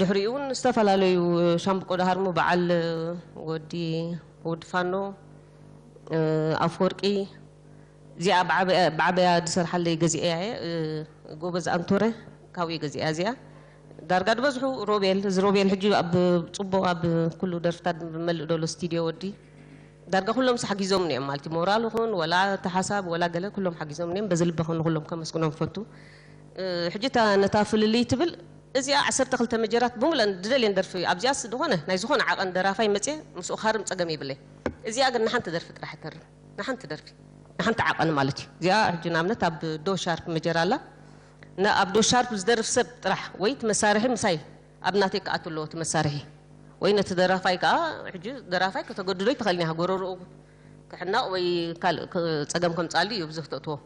ድሕሪኡ እውን ዝተፈላለዩ ሻምብቆ ደሃርሙ በዓል ወዲ ወዲ ፋኖ ኣፍወርቂ እዚኣ ብዓበያ ዝሰርሓለይ ገዚአ እየ። ጎበዝ ኣንቶረ ካብኡ ገዚአ እዚኣ ዳርጋ ዝበዝሑ ሮቤል እዚ ሮቤል ሕጂ ኣብ ፅቡቅ ኣብ ኩሉ ደርፍታት ብመልእ ደሎ ስቱድዮ ወዲ ዳርጋ ኩሎም ሓጊዞም እዮም ማለት እዩ። ሞራል ይኹን ወላ ተሓሳብ ወላ ገለ ኩሎም ሓጊዞም እዮም። በዚ ልበ ንኩሎም ከመስግኖም ፈቱ። ሕጂ እታ ነታ ፍልልይ ትብል እዚኣ ዓሰርተ ክልተ መጀራት ብምለን ድደልየን ደርፊ ኣብዚኣስ ዝኾነ ናይ ዝኾነ ዓቐን ደራፋይ መፅየ ምስኡ ካርም ፀገም የብለይ። እዚኣ ግን ንሓንቲ ደርፊ ጥራሕ ተርም ንሓንቲ ደርፊ ንሓንቲ ዓቐን ማለት እዩ። እዚኣ ሕጂ ንኣብነት ኣብ ዶ ሻርፕ መጀር ኣላ ን- ኣብ ዶ ሻርፕ ዝደርፍ ሰብ ጥራሕ ወይ እቲ መሳርሒ ምሳይ ኣብ ናተይ ክኣቱ ኣለዎ እቲ መሳርሒ ወይ ነቲ ደራፋይ ከዓ፣ ሕጂ ደራፋይ ከተገድዶ ይትኽእል ኢኻ፣ ጎረርኡ ክሕነቕ ወይ ካልእ ክ- ጸገም ከምጽኣሉ እዩ ብዙሕ ተእትዎ።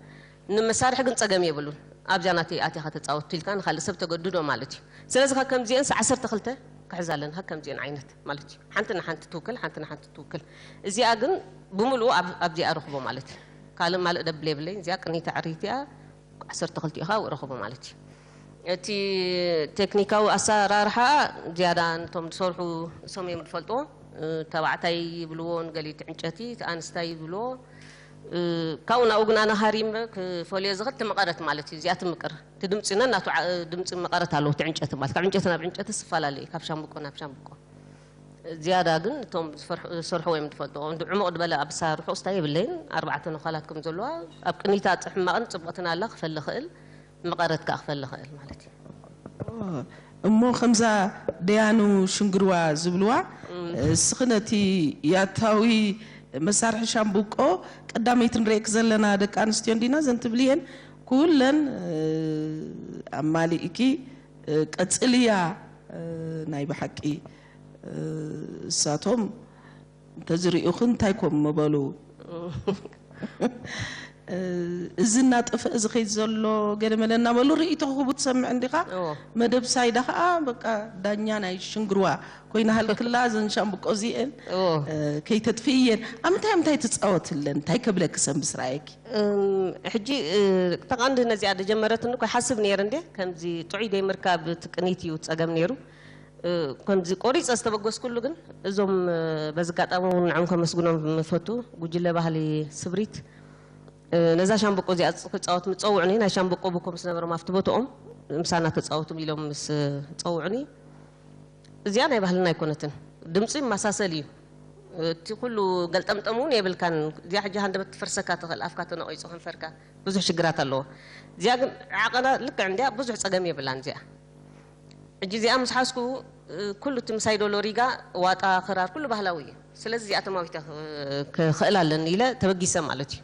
ንመሳርሒ ግን ጸገም የብሉን። ኣብዚኣ ናተይ ኣቲኻ ተጻወት ኢልካ ንኻልእ ሰብ ተገድዶ ማለት እዩ። ስለዚ ካብ ከምዚአን ስ- ዓሰርተ ክልተ ክሕዛ ኣለና፣ ካብ ከምዚአን ዓይነት ማለት እዩ። ሓንቲ ንሓንቲ ትውክል፣ ሓንቲ ንሓንቲ ትውክል። እዚኣ ግን ብምሉኡ ኣብ- ኣብዚኣ ረኽቦ ማለት እዩ። ካልእ ማልእ ደብል የብለይን። እዚኣ ቅኒት ኣዕሪት እያ። ዓሰርተ ክልቲኡ ኸኣ ረኽቦ ማለት እዩ። እቲ ቴክኒካዊ ኣሰራርሓ ዝያዳ ነቶም ዝሰርሑ እሶም እዮም ዝፈልጥዎ። ተባዕታይ ይብልዎ ንገሊት ዕንጨቲ፣ ኣንስታይ ይብልዎ። ካብኡ ናብኡ ግን ኣነ ሃሪም ክፈልዮ ዝኽእል እቲ መቐረት ማለት እዩ። እዚኣ ትምቅር እቲ ድምፂ ነናቱ ዓ- ድምፂ መቐረት ኣለዎ። እቲ ዕንጨቲ ማለት ካብ ዕንጨቲ ናብ ዕንጨቲ ዝፈላለ እዩ፣ ካብ ሻምብቆ ናብ ሻምብቆ። ዝያዳ ግን እቶም ዝፈርሑ- ዝሰርሕዎ እዮም ዝፈልጥዎ። እንዲ ዕሙቕ ዝበለ ኣበሳርሑ ስታይ የብለይን። ኣርባዕተ ነዃላት ከም ዘለዋ ኣብ ቅኒታ ሕማቕን ጽብቕትን ኣላ ክፈሊ ኽእል፣ መቐረት ከኣ ክፈሊ ኽእል ማለት እዩ። እሞ ከምዛ ደያኑ ሽንግርዋ ዝብልዋ እስኺ ነቲ ያታዊ መሳርሒ ሻምብቆ ቀዳመይቲ ንርእየክ ዘለና ደቂ ኣንስትዮ እንዲና ዘን ትብልየን ኩለን ኣማሊእኪ ቀጽልያ ናይ ብሓቂ እሳቶም እንተዝርእዩኺ እንታይ ኮም ምበሉ? እዚ እናጠፍአ ዝኸይድ ዘሎ ገለ መለ እናበሉ ርእይቶ ክህቡ ትሰምዕ እንዲኻ። እዎ። መደብ ሳይዳ ከዓ በቃ ዳኛ ናይ ሽንግርዋ ኮይና ሃልክላ እዘን ሻምብቆ እዚአን እዎ። ከይተጥፍእየን ኣብ ምንታይ ምንታይ ትፃወትለን እንታይ ከብለኪ ሰንብስ ረኣየኪ? እም፣ ሕጂ እ፣ ተቐንዲ ነዚኣ ዝጀመረትኒ እኮ ሓስብ ነይረ እንዴ ከምዚ ጥዑይ ደይ ምርካብ ትቅኒት እዩ ጸገም ነይሩ። እ፣ ከምዚ ቆሪጸ ዝተበገስኩሉ ግን እዞም እ፣ በዚ ኣጋጣሚ እውን ንዕም ከመስግኖም ምፈቱ ጉጅለ ባህሊ ስብሪት እ፣ ነዛ ሻምበቆ እዚኣ ክጻወት ምስ ጸውዑኒ ናይ ሻምበቆ ብኮ ምስ ነበሮም ኣብቲ ቦትኦም ምሳና ተጻወቱ ኢሎም ምስ ጸውዑኒ እዚኣ ናይ ባህልና ኣይኮነትን። ድምፂ ይመሳሰል እዩ። እቲ ኩሉ ገልጠምጠም እውን የብልካን። እዚኣ ሕጂ ሃንደበት ትፈርሰካ ትኽእል፣ ኣፍካ ተነቒፁ ከንፈርካ ብዙሕ ሽግራት ኣለዎ። እዚኣ ግን ዓቐና ልክዕ እንዲያ ብዙሕ ፀገም የብላን እዚኣ። ሕጂ እዚኣ ምስ ሓዝኩ ኩሉ እቲ ምሳይ ዶሎ ሪጋ ዋጣ ክራር ኩሉ ባህላዊ እዩ። ስለዚ እዚኣ ተማዊተ ክኽእል ኣለኒ ኢለ ተበጊሰ ማለት እዩ።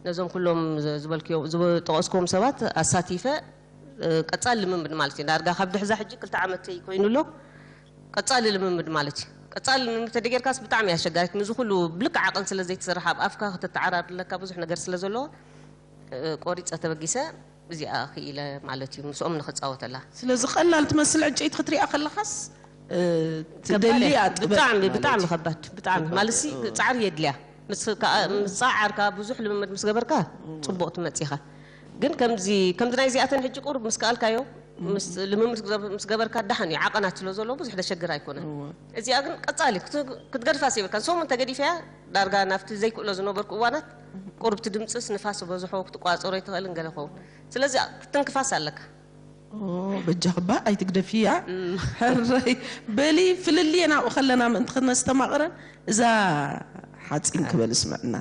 ነዞም ኩሎም ዝበልክዮም ዝጠቐስክዎም ሰባት ኣሳቲፈ ቀፃሊ ልምምድ ማለት እዩ። ዳርጋ ካብ ድሕዛ ሕጂ ክልተ ዓመት ኮይኑ ኣሎ። ቀፃሊ ልምምድ ማለት እዩ። ቀፃሊ ልምምድ ተደጌርካስ ብጣዕሚ ኣሸጋሪት። ንዚ ኩሉ ብልክዕ ዓቐን ስለ ዘይተሰርሓ ኣብ ኣፍካ ከተተዓራርድ ኣለካ ብዙሕ ነገር ስለ ዘለዎ ቆሪፀ ተበጊሰ እዚኣ ክኢለ ማለት እዩ ምስኦም ንክፃወተላ። ስለዚ ቀላል ትመስል ዕንጨይቲ ክትሪኣ ከለኻስ ትደልያ ጥበብ ብጣዕሚ ብጣዕሚ ከባድ ብጣዕሚ ማለት ሲ ፃዕሪ የድልያ። ምስ ፃዓርካ ብዙሕ ልምምድ ምስ ገበርካ ፅቡቕ ትመፂኻ። ግን ከምዚ ከምዚ ናይ እዚኣተን ሕጂ ቁሩብ ምስ ከኣልካዮ ምስ ልምምድ ምስ ገበርካ ዳሓን እዩ ዓቐናት ስለ ዘለዎ ብዙሕ ደሸግር ኣይኮነን። እዚኣ ግን ቀፃሊ ክትገድፋስ የብልካ። ሰሙን ተገዲፈያ ዳርጋ ናብቲ ዘይክእሎ ዝነበርኩ እዋናት ቁሩብ እቲ ድምፅስ ንፋስ በዝሖ ክትቋፀሮ ይትኽእልን ገለ ኸውን። ስለዚ ክትንክፋስ ኣለካ። በጃኽባ ኣይትግደፍያ ሕረይ በሊ ፍልልየ ናብኡ ከለና ምእንቲ ክነስተማቕረን እዛ ሓፂን ክበል ስምዕና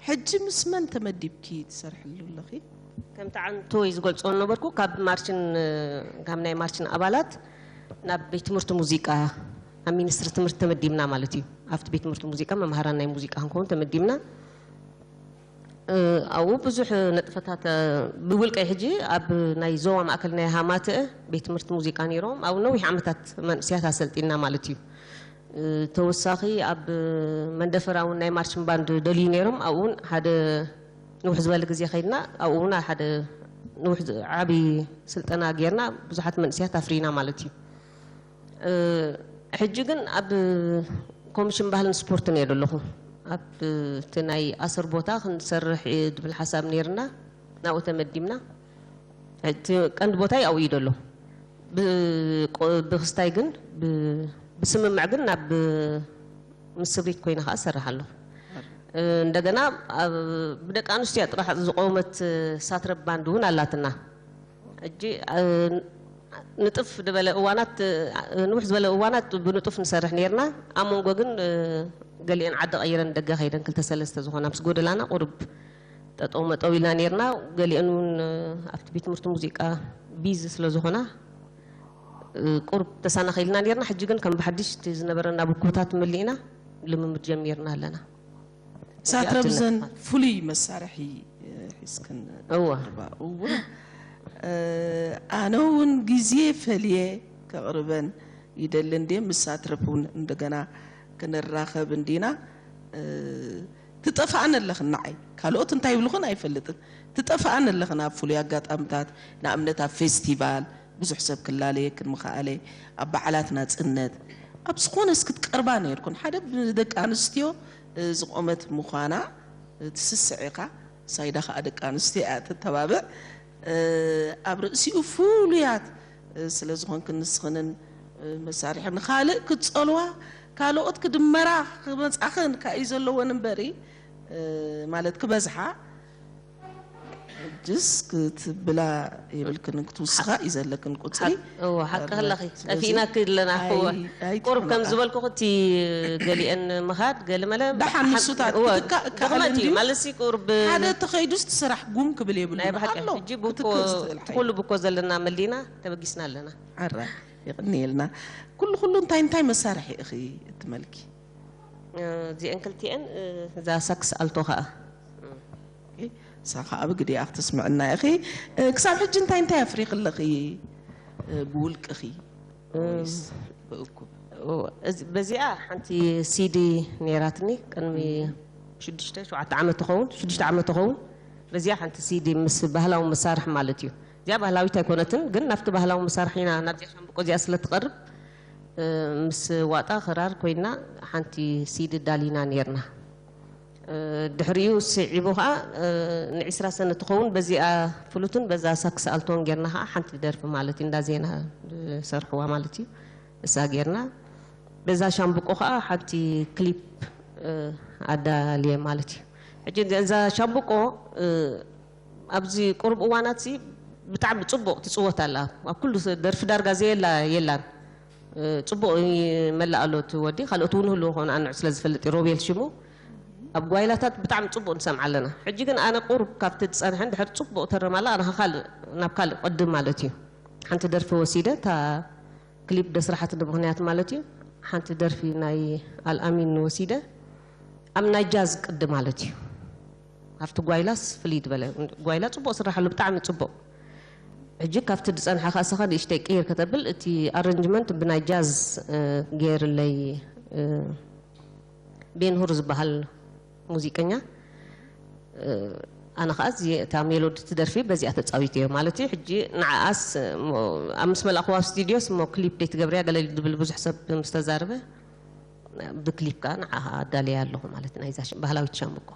ሕጂ ምስ መን ተመዲብኪ ትሰርሕሉ ኣለኺ? ከምቲ ዓንቶይ ዝገልጾ ነበርኩ ካብ ማርችን ካብ ናይ ማርችን ኣባላት ናብ ቤት ትምህርቲ ሙዚቃ ኣብ ሚኒስትሪ ትምህርቲ ተመዲብና ማለት እዩ። ኣብቲ ቤት ትምህርቲ ሙዚቃ መምሃራን ናይ ሙዚቃ ክንከውን ተመዲብና። ኣብኡ ብዙሕ ነጥፈታት ብውልቀይ ሕጂ ኣብ ናይ ዞባ ማእከል ናይ ሃማትእ ቤት ትምህርቲ ሙዚቃ ነይሮም ኣብኡ ነዊሕ ዓመታት መንእስያት ኣሰልጢና ማለት እዩ። ተወሳኺ ኣብ መንደፈራ እውን ናይ ማርችን ባንድ ደልዩ ነይሮም ኣብኡ እውን ሓደ ንውሕ ዝበለ ግዜ ከይድና ኣብኡ እውን ሓደ ንውሕ ዓብዪ ስልጠና ጌርና ብዙሓት መንእስያት ኣፍሪና ማለት እዩ። ሕጂ ግን ኣብ ኮሚሽን ባህልን ስፖርትን እየ ዘለኹ። ኣብ እቲ ናይ ኣሰር ቦታ ክንሰርሕ እዩ ዝብል ሓሳብ ነይርና ናብኡ ተመዲብና። እቲ ቀንዲ ቦታይ ኣብኡ እዩ ዘሎ። ብቆ- ብክስታይ ግን ብ- ብስምምዕ ግን ናብ ምስ ስብሪት ኮይነ ከዓ እሰርሕ ኣለኹ። እንደገና ኣብ- ብደቂ ኣንስትዮ ጥራሕ ዝቆመት ሳትረብ ባንድ እውን ኣላትና። ሕጂ ንጥፍ ዝበለ እዋናት ንውሕ ዝበለ እዋናት ብንጡፍ ንሰርሕ ነርና ኣብ መንጎ ግን ገሊአን ዓዲ ቀይረን ደገ ከይደን ክልተ ሰለስተ ዝኾና ምስ ጎደላና ቁርብ ጠጠው መጠው ኢልና ነርና። ገሊአን እውን ኣብቲ ቤት ትምህርቲ ሙዚቃ ቢዚ ስለ ዝኾና ቁርብ ተሳናኺልና ነርና። ሕጂ ግን ከም ብሓድሽ እቲ ዝነበረና ብኮታት መሊእና ልምምድ ጀሚርና ኣለና። ሳትረብዘን ፍሉይ መሳርሒ ሒዝክን እወ እወ ኣነ እውን ግዜ ፈልየ ከቕርበን ይደሊ እንዴ ምስ ሳትረብ እውን እንደገና ክንራኸብ እንዲና ትጠፍኣን ኣለኽን ንዓይ ካልኦት እንታይ ይብልኽን ኣይፈልጥን ትጠፍኣን ኣለኽን ኣብ ፍሉይ ኣጋጣምታት ንኣብነት ኣብ ፌስቲቫል ብዙሕ ሰብ ክላለየክን ምኽኣለ ኣብ በዓላት ናፅነት ኣብ ዝኾነስ ክትቀርባ ነይርኩን ሓደ ብደቂ ኣንስትዮ ዝቆመት ምዃና ትስስዕ ኢኻ ሳይዳ ከዓ ደቂ ኣንስትዮ እያ ተተባብዕ ኣብ ርእሲኡ ፍሉያት ስለ ዝኾንክን ንስኽንን መሳርሒ ንኻልእ ክትፀልዋ ካልኦት ክድመራ ክመፃኽን ካእዩ ዘለወን እምበሪ ማለት ክበዝሓ ሕጅስ ክትብላ የብልክንን ክትውስኻ እዩ ዘለክን ቁፅሪ እዎ ሓቂ ከለኺ ጠፊእናኪ ኣለና እዎ ቁርብ ከም ዝበልኩ እቲ ገሊአን ምኻድ ገለ መለ ደሓን ንሱታት ክትካእ እካኣለ ድኽመት እዩ እንድዩ ማለት ሲ ቁርብ ሓደ ተኸይዱስ እቲ ስራሕ ጉም ክብል የብሉ ናይ ብሓቂ ኣሎ ሕጂ ብኮ ክትክእ ዝኽእል እቲ ሓይሊ ኩሉ ብኮ ዘለና መሊና ተበጊስና ኣለና ኣራ የቕንየልና ኩሉ ኩሉ እንታይ እንታይ መሳርሒ ኢኺ እትመልኪ እዚአን ክልቲአን እዛ ሳክስ ኣልቶ ከዓ እሳ ከዓ ብግዲኣ ክትስምዕና ኢኺ ክሳብ ሕጂ እንታይ እንታይ ኣፍሪኺ ኣለኺ ብውልቅኺ ወይስ ብእኩብ በዚኣ ሓንቲ ሲዲ ነይራትኒ ቅድሚ ሽዱሽተ ሸውዓተ ዓመት ትኸውን ሽዱሽተ ዓመት ትኸውን በዚኣ ሓንቲ ሲዲ ምስ ባህላዊ መሳርሒ ማለት እዩ እዚኣ ባህላዊት ኣይኮነትን ግን ናብቲ ባህላዊ መሳርሒ ኢና ናብዚኣ ሻምብቆ እዚኣ ስለ ትቐርብ ምስ ዋጣ ክራር ኮይና ሓንቲ ሲዲ ዳሊና ነርና ድሕሪኡ ስዒቡ ከዓ ንዒስራ ሰነ ትኸውን በዚኣ ፍሉትን በዛ ሳክስ ኣልቶን ጌርና ከዓ ሓንቲ ደርፊ ማለት እዩ እንዳ ዜና ዝሰርሕዋ ማለት እዩ እሳ ጌርና በዛ ሻምብቆ ከዓ ሓንቲ ክሊፕ ኣዳልየ ማለት እዩ ሕጂ እዛ ሻምብቆ ኣብዚ ቁሩብ እዋናት ሲ ብጣዕሚ ጽቡቕ ትጽወት ኣላ ኣብ ኩሉ ደርፊ ዳርጋ ዘየላ የላን ጽቡቕ ይመልእ ኣሎ እቲ ወዲ ካልኦት እውን ህልው ኾኑ ኣንዑ ስለ ዝፈልጥ እዩ ሮቤል ሽሙ ኣብ ጓይላታት ብጣዕሚ ጽቡቕ ንሰምዓ ኣለና ሕጂ ግን ኣነ ቁሩብ ካብቲ ዝጸንሐ እንድሕር ጽቡቕ ተረማላ ኣነ ካብ ካልእ ናብ ካልእ ቅድም ማለት እዩ ሓንቲ ደርፊ ወሲደ እታ ክሊፕ ደስራሓትኒ ምኽንያት ማለት እዩ ሓንቲ ደርፊ ናይ ኣልኣሚን ወሲደ ኣብ ናይ ጃዝ ቅዲ ማለት እዩ ኣብቲ ጓይላስ ፍልይ ዝበለ ጓይላ ፅቡቅ ስራሓሉ ብጣዕሚ ፅቡቅ ሕጂ ካብቲ ዝፀንሐ ካሳኻ ንእሽተይ ቅይር ከተብል እቲ ኣረንጅመንት ብናይ ጃዝ ገይርለይ ቤንሁር ዝበሃል ሙዚቀኛ ኣነ ከዓ እታ ሜሎዲ ትደርፊ በዚኣ ተፃዊተዮ ማለት እዩ ሕጂ ንዓኣስ ኣብ ምስ መላእክዋ ኣብ ስቱዲዮስ እሞ ክሊፕ ደይ ትገብርያ ገለ ዝብል ብዙሕ ሰብ ምስ ተዛረበ ብክሊፕ ከዓ ንዓኻ ኣዳልያ ኣለኹ ማለት ናይዛ ባህላዊት ሻምብቆ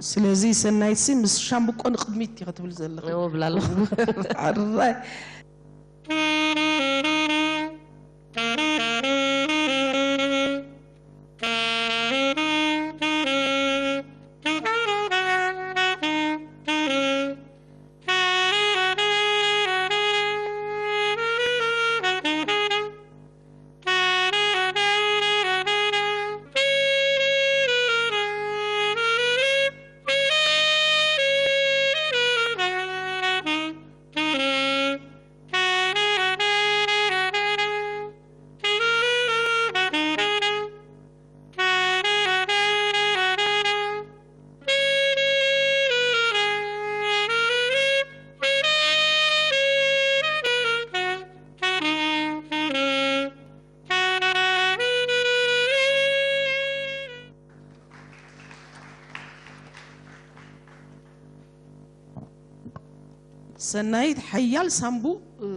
ስለዚ ሰናይትሲ ምስ ሻምብቆ ንቕድሚት ኢኻ ትብል ዘለኺ እወ ብላ ኣለኹ ኣራይ ሰናይት ሓያል ሳምቡእ፣ እ፣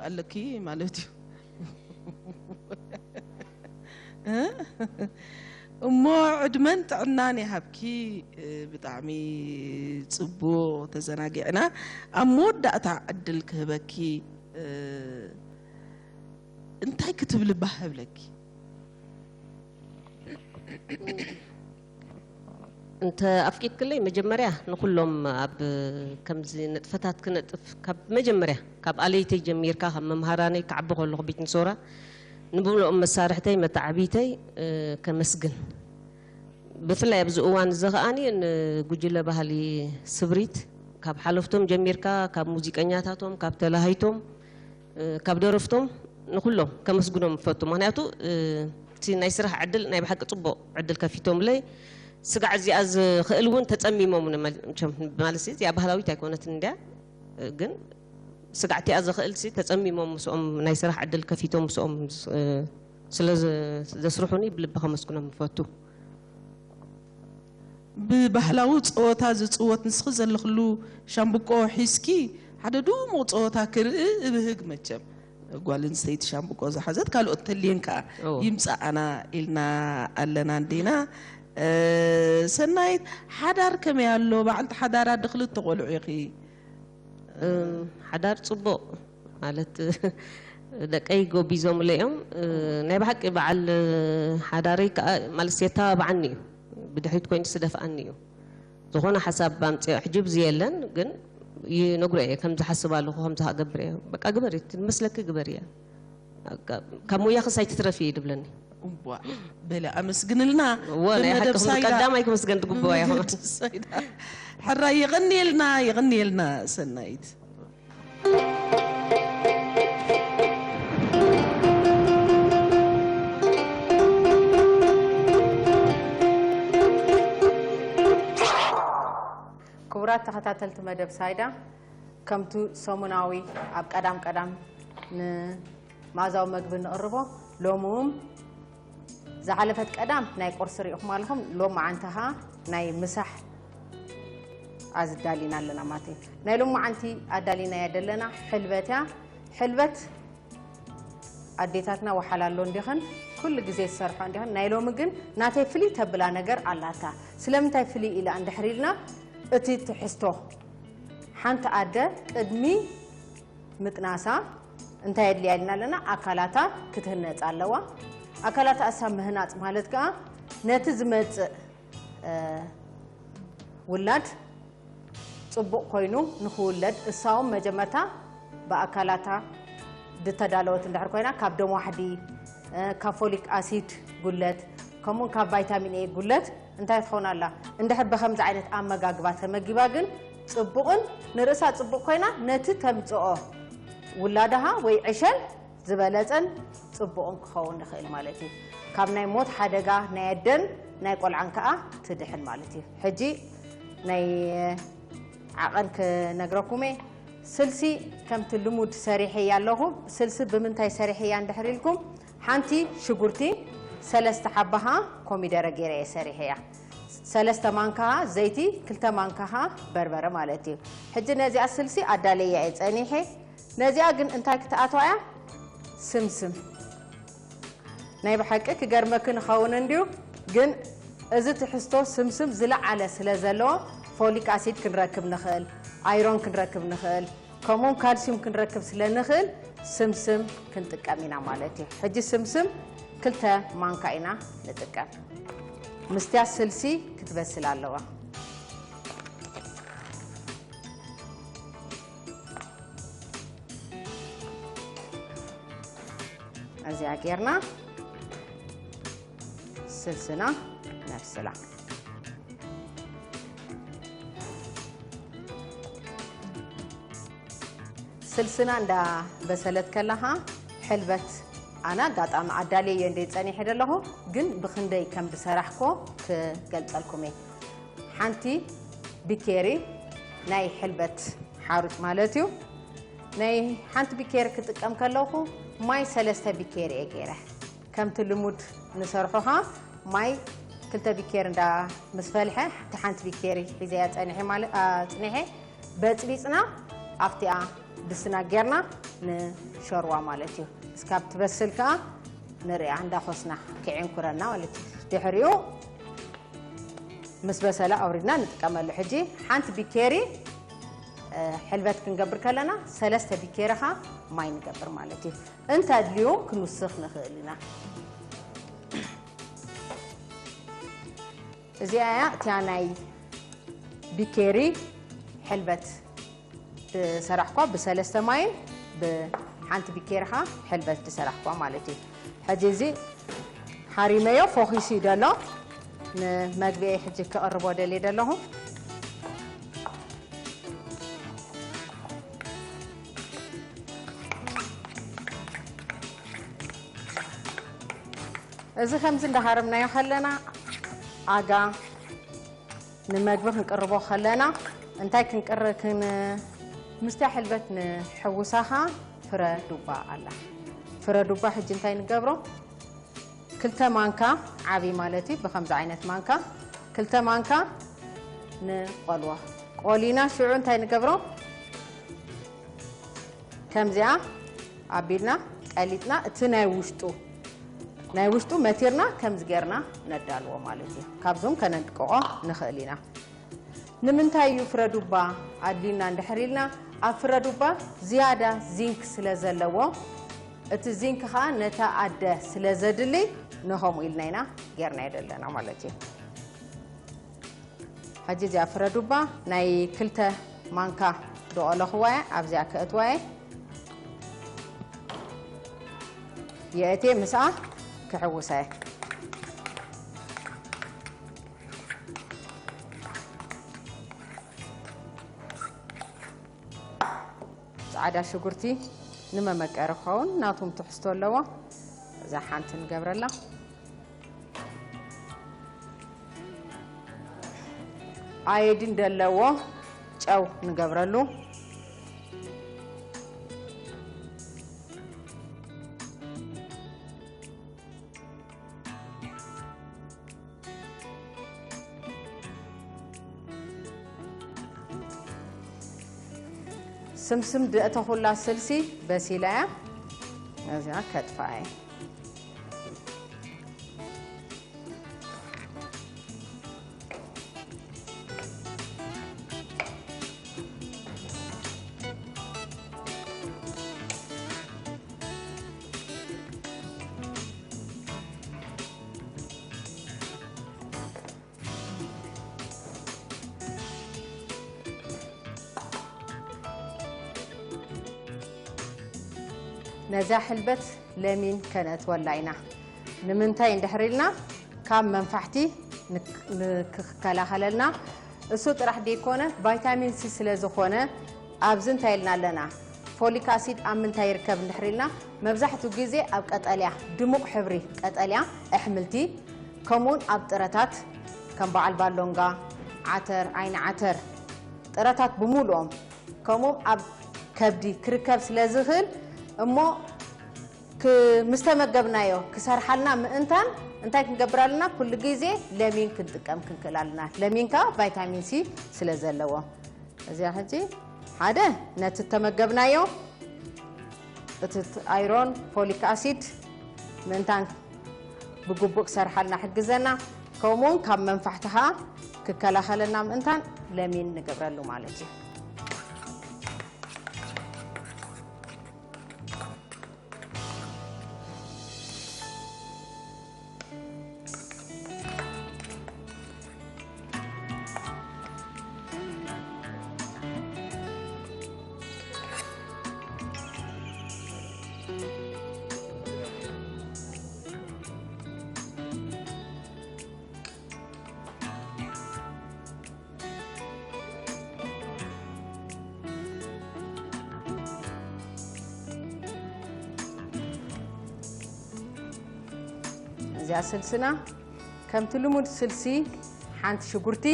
ኣለኪ ማለት እዩ። እ? እሞ ዕድመን ጥዕናን ይሃብኪ። እ፣ ብጣዕሚ ጽቡቕ ተዘናጊዕና። ኣብ መወዳእታ ዕድል ክህበኪ፣ እ፣ እንታይ ክትብሊ ባህ እብለኪ? እንተ ኣፍቂድክለይ መጀመርያ ንኹሎም ኣብ ከምዚ ንጥፈታት ክነጥፍ ካብ መጀመርያ ካብ ኣለይተይ ጀሚርካ ካብ መምሃራነይ ክዓቢ ከለኹ ቤት ንሶራ ንብምልኦም መሳርሕተይ መተዓቢተይ እ፣ ከመስግን ብፍላይ ኣብዚ እዋን እዚ ከኣኒ ንጉጅለ ባህሊ ስብሪት ካብ ሓለፍቶም ጀሚርካ ካብ ሙዚቀኛታቶም ካብ ተላሃይቶም እ፣ ካብ ደረፍቶም ንኩሎም ከመስግኖም እፈቱ። ምክንያቱ እ፣ እቲ ናይ ስራሕ ዕድል ናይ ብሓቂ ጽቡቕ ዕድል ከፊቶምለይ። ስጋዕ እዚኣ ዝኽእል እውን ተጸሚሞም ንመል- መቸም ማለት እዚኣ ባህላዊት ኣይኮነትን እንድያ እ፣ ግን ስጋዕ እቲኣ ዝኽእል ሲ ተጸሚሞም ምስኦም ናይ ስራሕ ዕድል ከፊቶም ምስኦም እ፣ ስለ ዘ- ዘስርሑኒ ብልቢ ከመስግኖም እፈቱ። ብባህላዊ ጸወታ ዝጽወት ንስኺ ዘለኽሉ ሻምብቆ ሒዝኪ ሓደ ድሙቕ ጸወታ ክርኢ እብህግ። መቸም ጓል ኣንስተይቲ ሻምብቆ ዝሓዘት ካልኦት ተልየን ከኣ እዎ። ይምጻኣና ኢልና ኣለና እንዲና። እ፣ ሰናይት፣ ሓዳር ከመይ ኣሎ? በዓልቲ ሓዳር ኣደ ክልተ ቆልዑ ኢኺ። እም፣ ሓዳር ጽቡቕ ማለት ደቀይ ጎቢዞምለ እዮም። እ፣ ናይ ብሓቂ በዓል ሓዳረይ ከኣ ማለት የተባብዓኒ እዩ። ብድሕሪት ኮይኑ ዝደፍኣኒ እዩ። ዝኾነ ሓሳብ ኣምፅኦ ሕጂ ብዚ የለን ግን ይነግሮ እየ ከምዚ ሓስብ ኣለኹ ከምዚ ክገብር እየ በቃ ግበሪ ትመስለኪ ግበሪ እያ ካብ ሙያኽስ ኣይትትረፊ እዩ ድብለኒ እዋ በለ ኣመስግንልና እወ ናይ ሓቂ ብመደብ ከም ሳይዳ ቀዳማይ ክመስገን ትግብዋ ኢኹም ብመደብ ሳይዳ ሕራይ የቐንየልና የቐንየልና ሰናይት። ክቡራት ተኸታተልቲ መደብ ሳይዳ፣ ከምቱ ሰሙናዊ ኣብ ቀዳም ቀዳም ንመኣዛዊ መግቢ እንቕርቦ፣ ሎምኡም ዝሓለፈት ቀዳም ናይ ቁርሲ ርኢኹም ኣለኹም፣ ሎም መዓንቲ ኸዓ ናይ ምሳሕ ኣዝዳሊና ኣለና ማለት እዩ። ናይ ሎም መዓንቲ ኣዳሊናያ ደለና ሕልበት እያ። ሕልበት ኣዴታትና ወሓላሎ እንዲኽን ኩሉ ግዜ ዝሰርሖ እንዲኽን ናይ ሎሚ ግን ናተይ ፍልይ ተብላ ነገር ኣላታ። ስለምንታይ ፍልይ ኢላ እንድሕር ኢልና እቲ ትሕዝቶ ሓንቲ ኣደ ቅድሚ ምጥናሳ እንታይ የድልያ ኢልና ኣለና ኣካላታ ክትህነፅ ኣለዋ። ኣካላታ እሳ ምህናፅ ማለት ከዓ ነቲ ዝመፅእ ውላድ ፅቡቕ ኮይኑ ንክውለድ እሳውን መጀመርታ ብኣካላታ ድተዳለወት እንድሕር ኮይና ካብ ደም ዋሕዲ ካብ ፎሊክ ኣሲድ ጉለት ከምኡን ካብ ቫይታሚን ኤ ጉለት እንታይ ትኸውን ኣላ እንድሕር ብከምዚ ዓይነት ኣመጋግባ ተመጊባ ግን ፅቡቕን ንርእሳ ፅቡቕ ኮይና ነቲ ተምፅኦ ውላድሃ ወይ ዕሸል ዝበለፀን ፅቡቕን ክኸውን ይኽእል ማለት እዩ። ካብ ናይ ሞት ሓደጋ ናይ ኣደን ናይ ቆልዓን ከዓ ትድሕን ማለት እዩ። ሕጂ ናይ ዓቐን ክነግረኩም እየ። ስልሲ ከምቲ ልሙድ ሰሪሐያ ኣለኹ። ስልሲ ብምንታይ ሰሪሐያ እንድሕር ኢልኩም ሓንቲ ሽጉርቲ ሰለስተ ሓባኻ ኮሚደረ ገይረ እየ ሰሪሐያ። ሰለስተ ማንካኻ ዘይቲ ክልተ ማንካኻ በርበረ ማለት እዩ። ሕጂ ነዚኣ ስልሲ ኣዳለያ እየ ፀኒሐ። ነዚኣ ግን እንታይ ክትኣትዋ እያ? ስምስም። ናይ ብሓቂ ክገርመኪ ንኸውን እንድዩ ግን እዚ ትሕዝቶ ስምስም ዝለዓለ ስለ ዘለዎ ፎሊክ ኣሲድ ክንረክብ ንኽእል፣ ኣይሮን ክንረክብ ንኽእል፣ ከምኡውን ካልሲዩም ክንረክብ ስለ ንኽእል ስምስም ክንጥቀም ኢና ማለት እዩ። ሕጂ ስምስም ክልተ ማንካ ኢና ንጥቀም። ምስትያ ስልሲ ክትበስል ኣለዋ። እዚኣ ጌርና ስልስና ነብስላ። ስልስና እንዳ በሰለት ከላኻ ሕልበት ኣነ ኣጋጣሚ ኣዳልየ እየ እንደ ጸኒሐ ደለኹ ግን ብክንደይ ከም ዝሰራሕኮ ክገልጸልኩም እየ። ሓንቲ ቢኬሪ ናይ ሕልበት ሓሩጭ ማለት እዩ። ናይ ሓንቲ ቢኬሪ ክጥቀም ከለኹ ማይ ሰለስተ ቢኬሪ እየ ገይረ። ከምቲ ልሙድ ንሰርሖኻ ማይ ክልተ ቢኬሪ እንዳ ምስ ፈልሐ እቲ ሓንቲ ቢኬሪ ሒዘያ ጸኒሐ ማለት ኣጽኒሐ በጽቢጽና ኣብቲኣ ድስና ጌርና ንሸርዋ ማለት እዩ። እስካብ ትበስል ከኣ ንሪኣ እንዳኾስና ክዒንኩረና ማለት እዩ። ድሕሪኡ ምስ በሰለ ኣውሪድና ንጥቀመሉ። ሕጂ ሓንቲ ቢኬሪ፣ እ፣ ሕልበት ክንገብር ከለና ሰለስተ ቢኬሪ ኸኣ ማይ ንገብር ማለት እዩ። እንተድልዩ ክንውስኽ ንኽእል ኢና። እዚኣ እያ እቲያ ናይ ቢኬሪ ሕልበት ዝሰራሕኳ፣ ብሰለስተ ማይን ብሓንቲ ቢኬሪ ኸኣ ሕልበት ዝሰራሕኳ ማለት እዩ። ሕጂ እዚ ሓሪመዮ፣ ፎኺሱ እዩ ደሎ። ንመግቢ ሕጂ ክቕርቦ ደልየ ደለኹ። እዚ ከምዚ እንዳሃረምናዮ ከለና፣ ኣጋ ንመግቢ ክንቅርቦ ከለና እንታይ ክንቅር-፣ ክን-፣ ምስቲ ሕልበት ንሕውሳኻ ፍረ ዱባ ኣላ። ፍረ ዱባ ሕጂ እንታይ ንገብሮ? ክልተ ማንካ ዓቢ ማለት እዩ፣ ብኸምዚ ዓይነት ማንካ ክልተ ማንካ ንቆልዋ። ቆሊና ሽዑ እንታይ ንገብሮ? ከምዚኣ ኣቢልና ቀሊጥና እቲ ናይ ውሽጡ፣ ናይ ውሽጡ መቲርና ከምዚ ጌርና ነዳልዎ ማለት እዩ። ካብዞም ከነድቅቆ ንኽእል ኢና። ንምንታይ እዩ ፍረ ዱባ ኣድልዩና እንድሕር ኢልና፣ ኣብ ፍረ ዱባ ዝያዳ ዚንክ ስለ ዘለዎ፣ እቲ ዚንክ ኸኣ ነታ ኣደ ስለ ዘድሊ፣ ንኸምኡ ኢልና ኢና ጌርናዮ ዘለና ማለት እዩ። ሕጂ እዚኣ ፍረ ዱባ ናይ ክልተ ማንካ ዝቖለኽዋ እየ፣ ኣብዚኣ ከእትዋ እየ። የእትየ ምስኣ ክሕውሳ እየ። ጻዕዳ ሽጉርቲ ንመመቀሪ ክኸውን ናቱም ትሕዝቶ ኣለዎ። እዛ ሓንቲ ንገብረላ። ኣዮዲን ደለዎ ጨው ንገብረሉ። ስምስም ደእተኹላ ስልሲ በሲላ እያ። እዚኣ ከጥፋ እየ። ነዛ ሕልበት ለሚን ከነእትወላ ኢና። ንምንታይ እንድሕር ኢልና፣ ካብ መንፋሕቲ ንክ-፣ ንክከላኸለልና። እሱ ጥራሕ ደይኮነ፣ ቫይታሚን ሲ ስለ ዝኾነ፣ ኣብዚ እንታይ ኢልና ኣለና? ፎሊክ ኣሲድ ኣብ ምንታይ ይርከብ እንድሕር ኢልና፣ መብዛሕትኡ ግዜ ኣብ ቀጠልያ፣ ድሙቕ ሕብሪ ቀጠልያ ኣሕምልቲ፣ ከምኡውን ኣብ ጥረታት ከም በዓል ባሎንጋ፣ ዓተር፣ ዓይኒ ዓተር፣ ጥረታት ብምሉኦም፣ ከምኡውን ኣብ ከብዲ ክርከብ ስለ ዝኽእል እሞ ክ-፣ ምስ ተመገብናዮ ክሰርሓልና ምእንታን እንታይ ክንገብር ኣለና? ኩሉ ግዜ ለሚን ክንጥቀም ክንክእል ኣለና። ለሚን ከኣ ቫይታሚን ሲ ስለ ዘለዎ። እዚኣ ሕጂ ሓደ ነቲ እተመገብናዮ እቲ ት-፣ ኣይሮን፣ ፎሊክ ኣሲድ ምእንታን ብግቡእ ክሰርሓልና ሕግዘና፣ ከምኡውን ካብ መንፋሕቲ ኸኣ ክከላኸለና ምእንታን ለሚን ንገብረሉ ማለት እዩ። እዚኣ ስልስና ከምቲ ልሙድ ስልሲ ሓንቲ ሽጉርቲ፣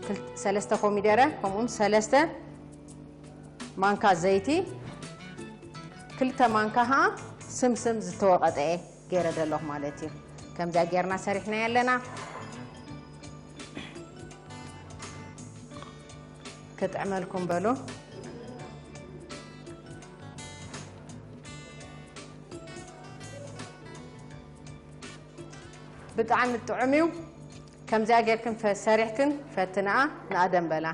ክል-፣ ሰለስተ ኮሚደረ፣ ከምኡውን ሰለስተ ማንካ ዘይቲ፣ ክልተ ማንካ ኸዓ ስምስም ዝተወቐጠ እየ ገይረ ዘለኹ ማለት እዩ። ከምዚኣ ጌርና ሰሪሕናዮ ኣለና። ክጥዕመልኩም በሉ። ብጣዕሚ ጥዑም እዩ። ከምዚኣ ጌርክን ፈ- ሰሪሕክን ፈትንኣ ንኣደም በላ።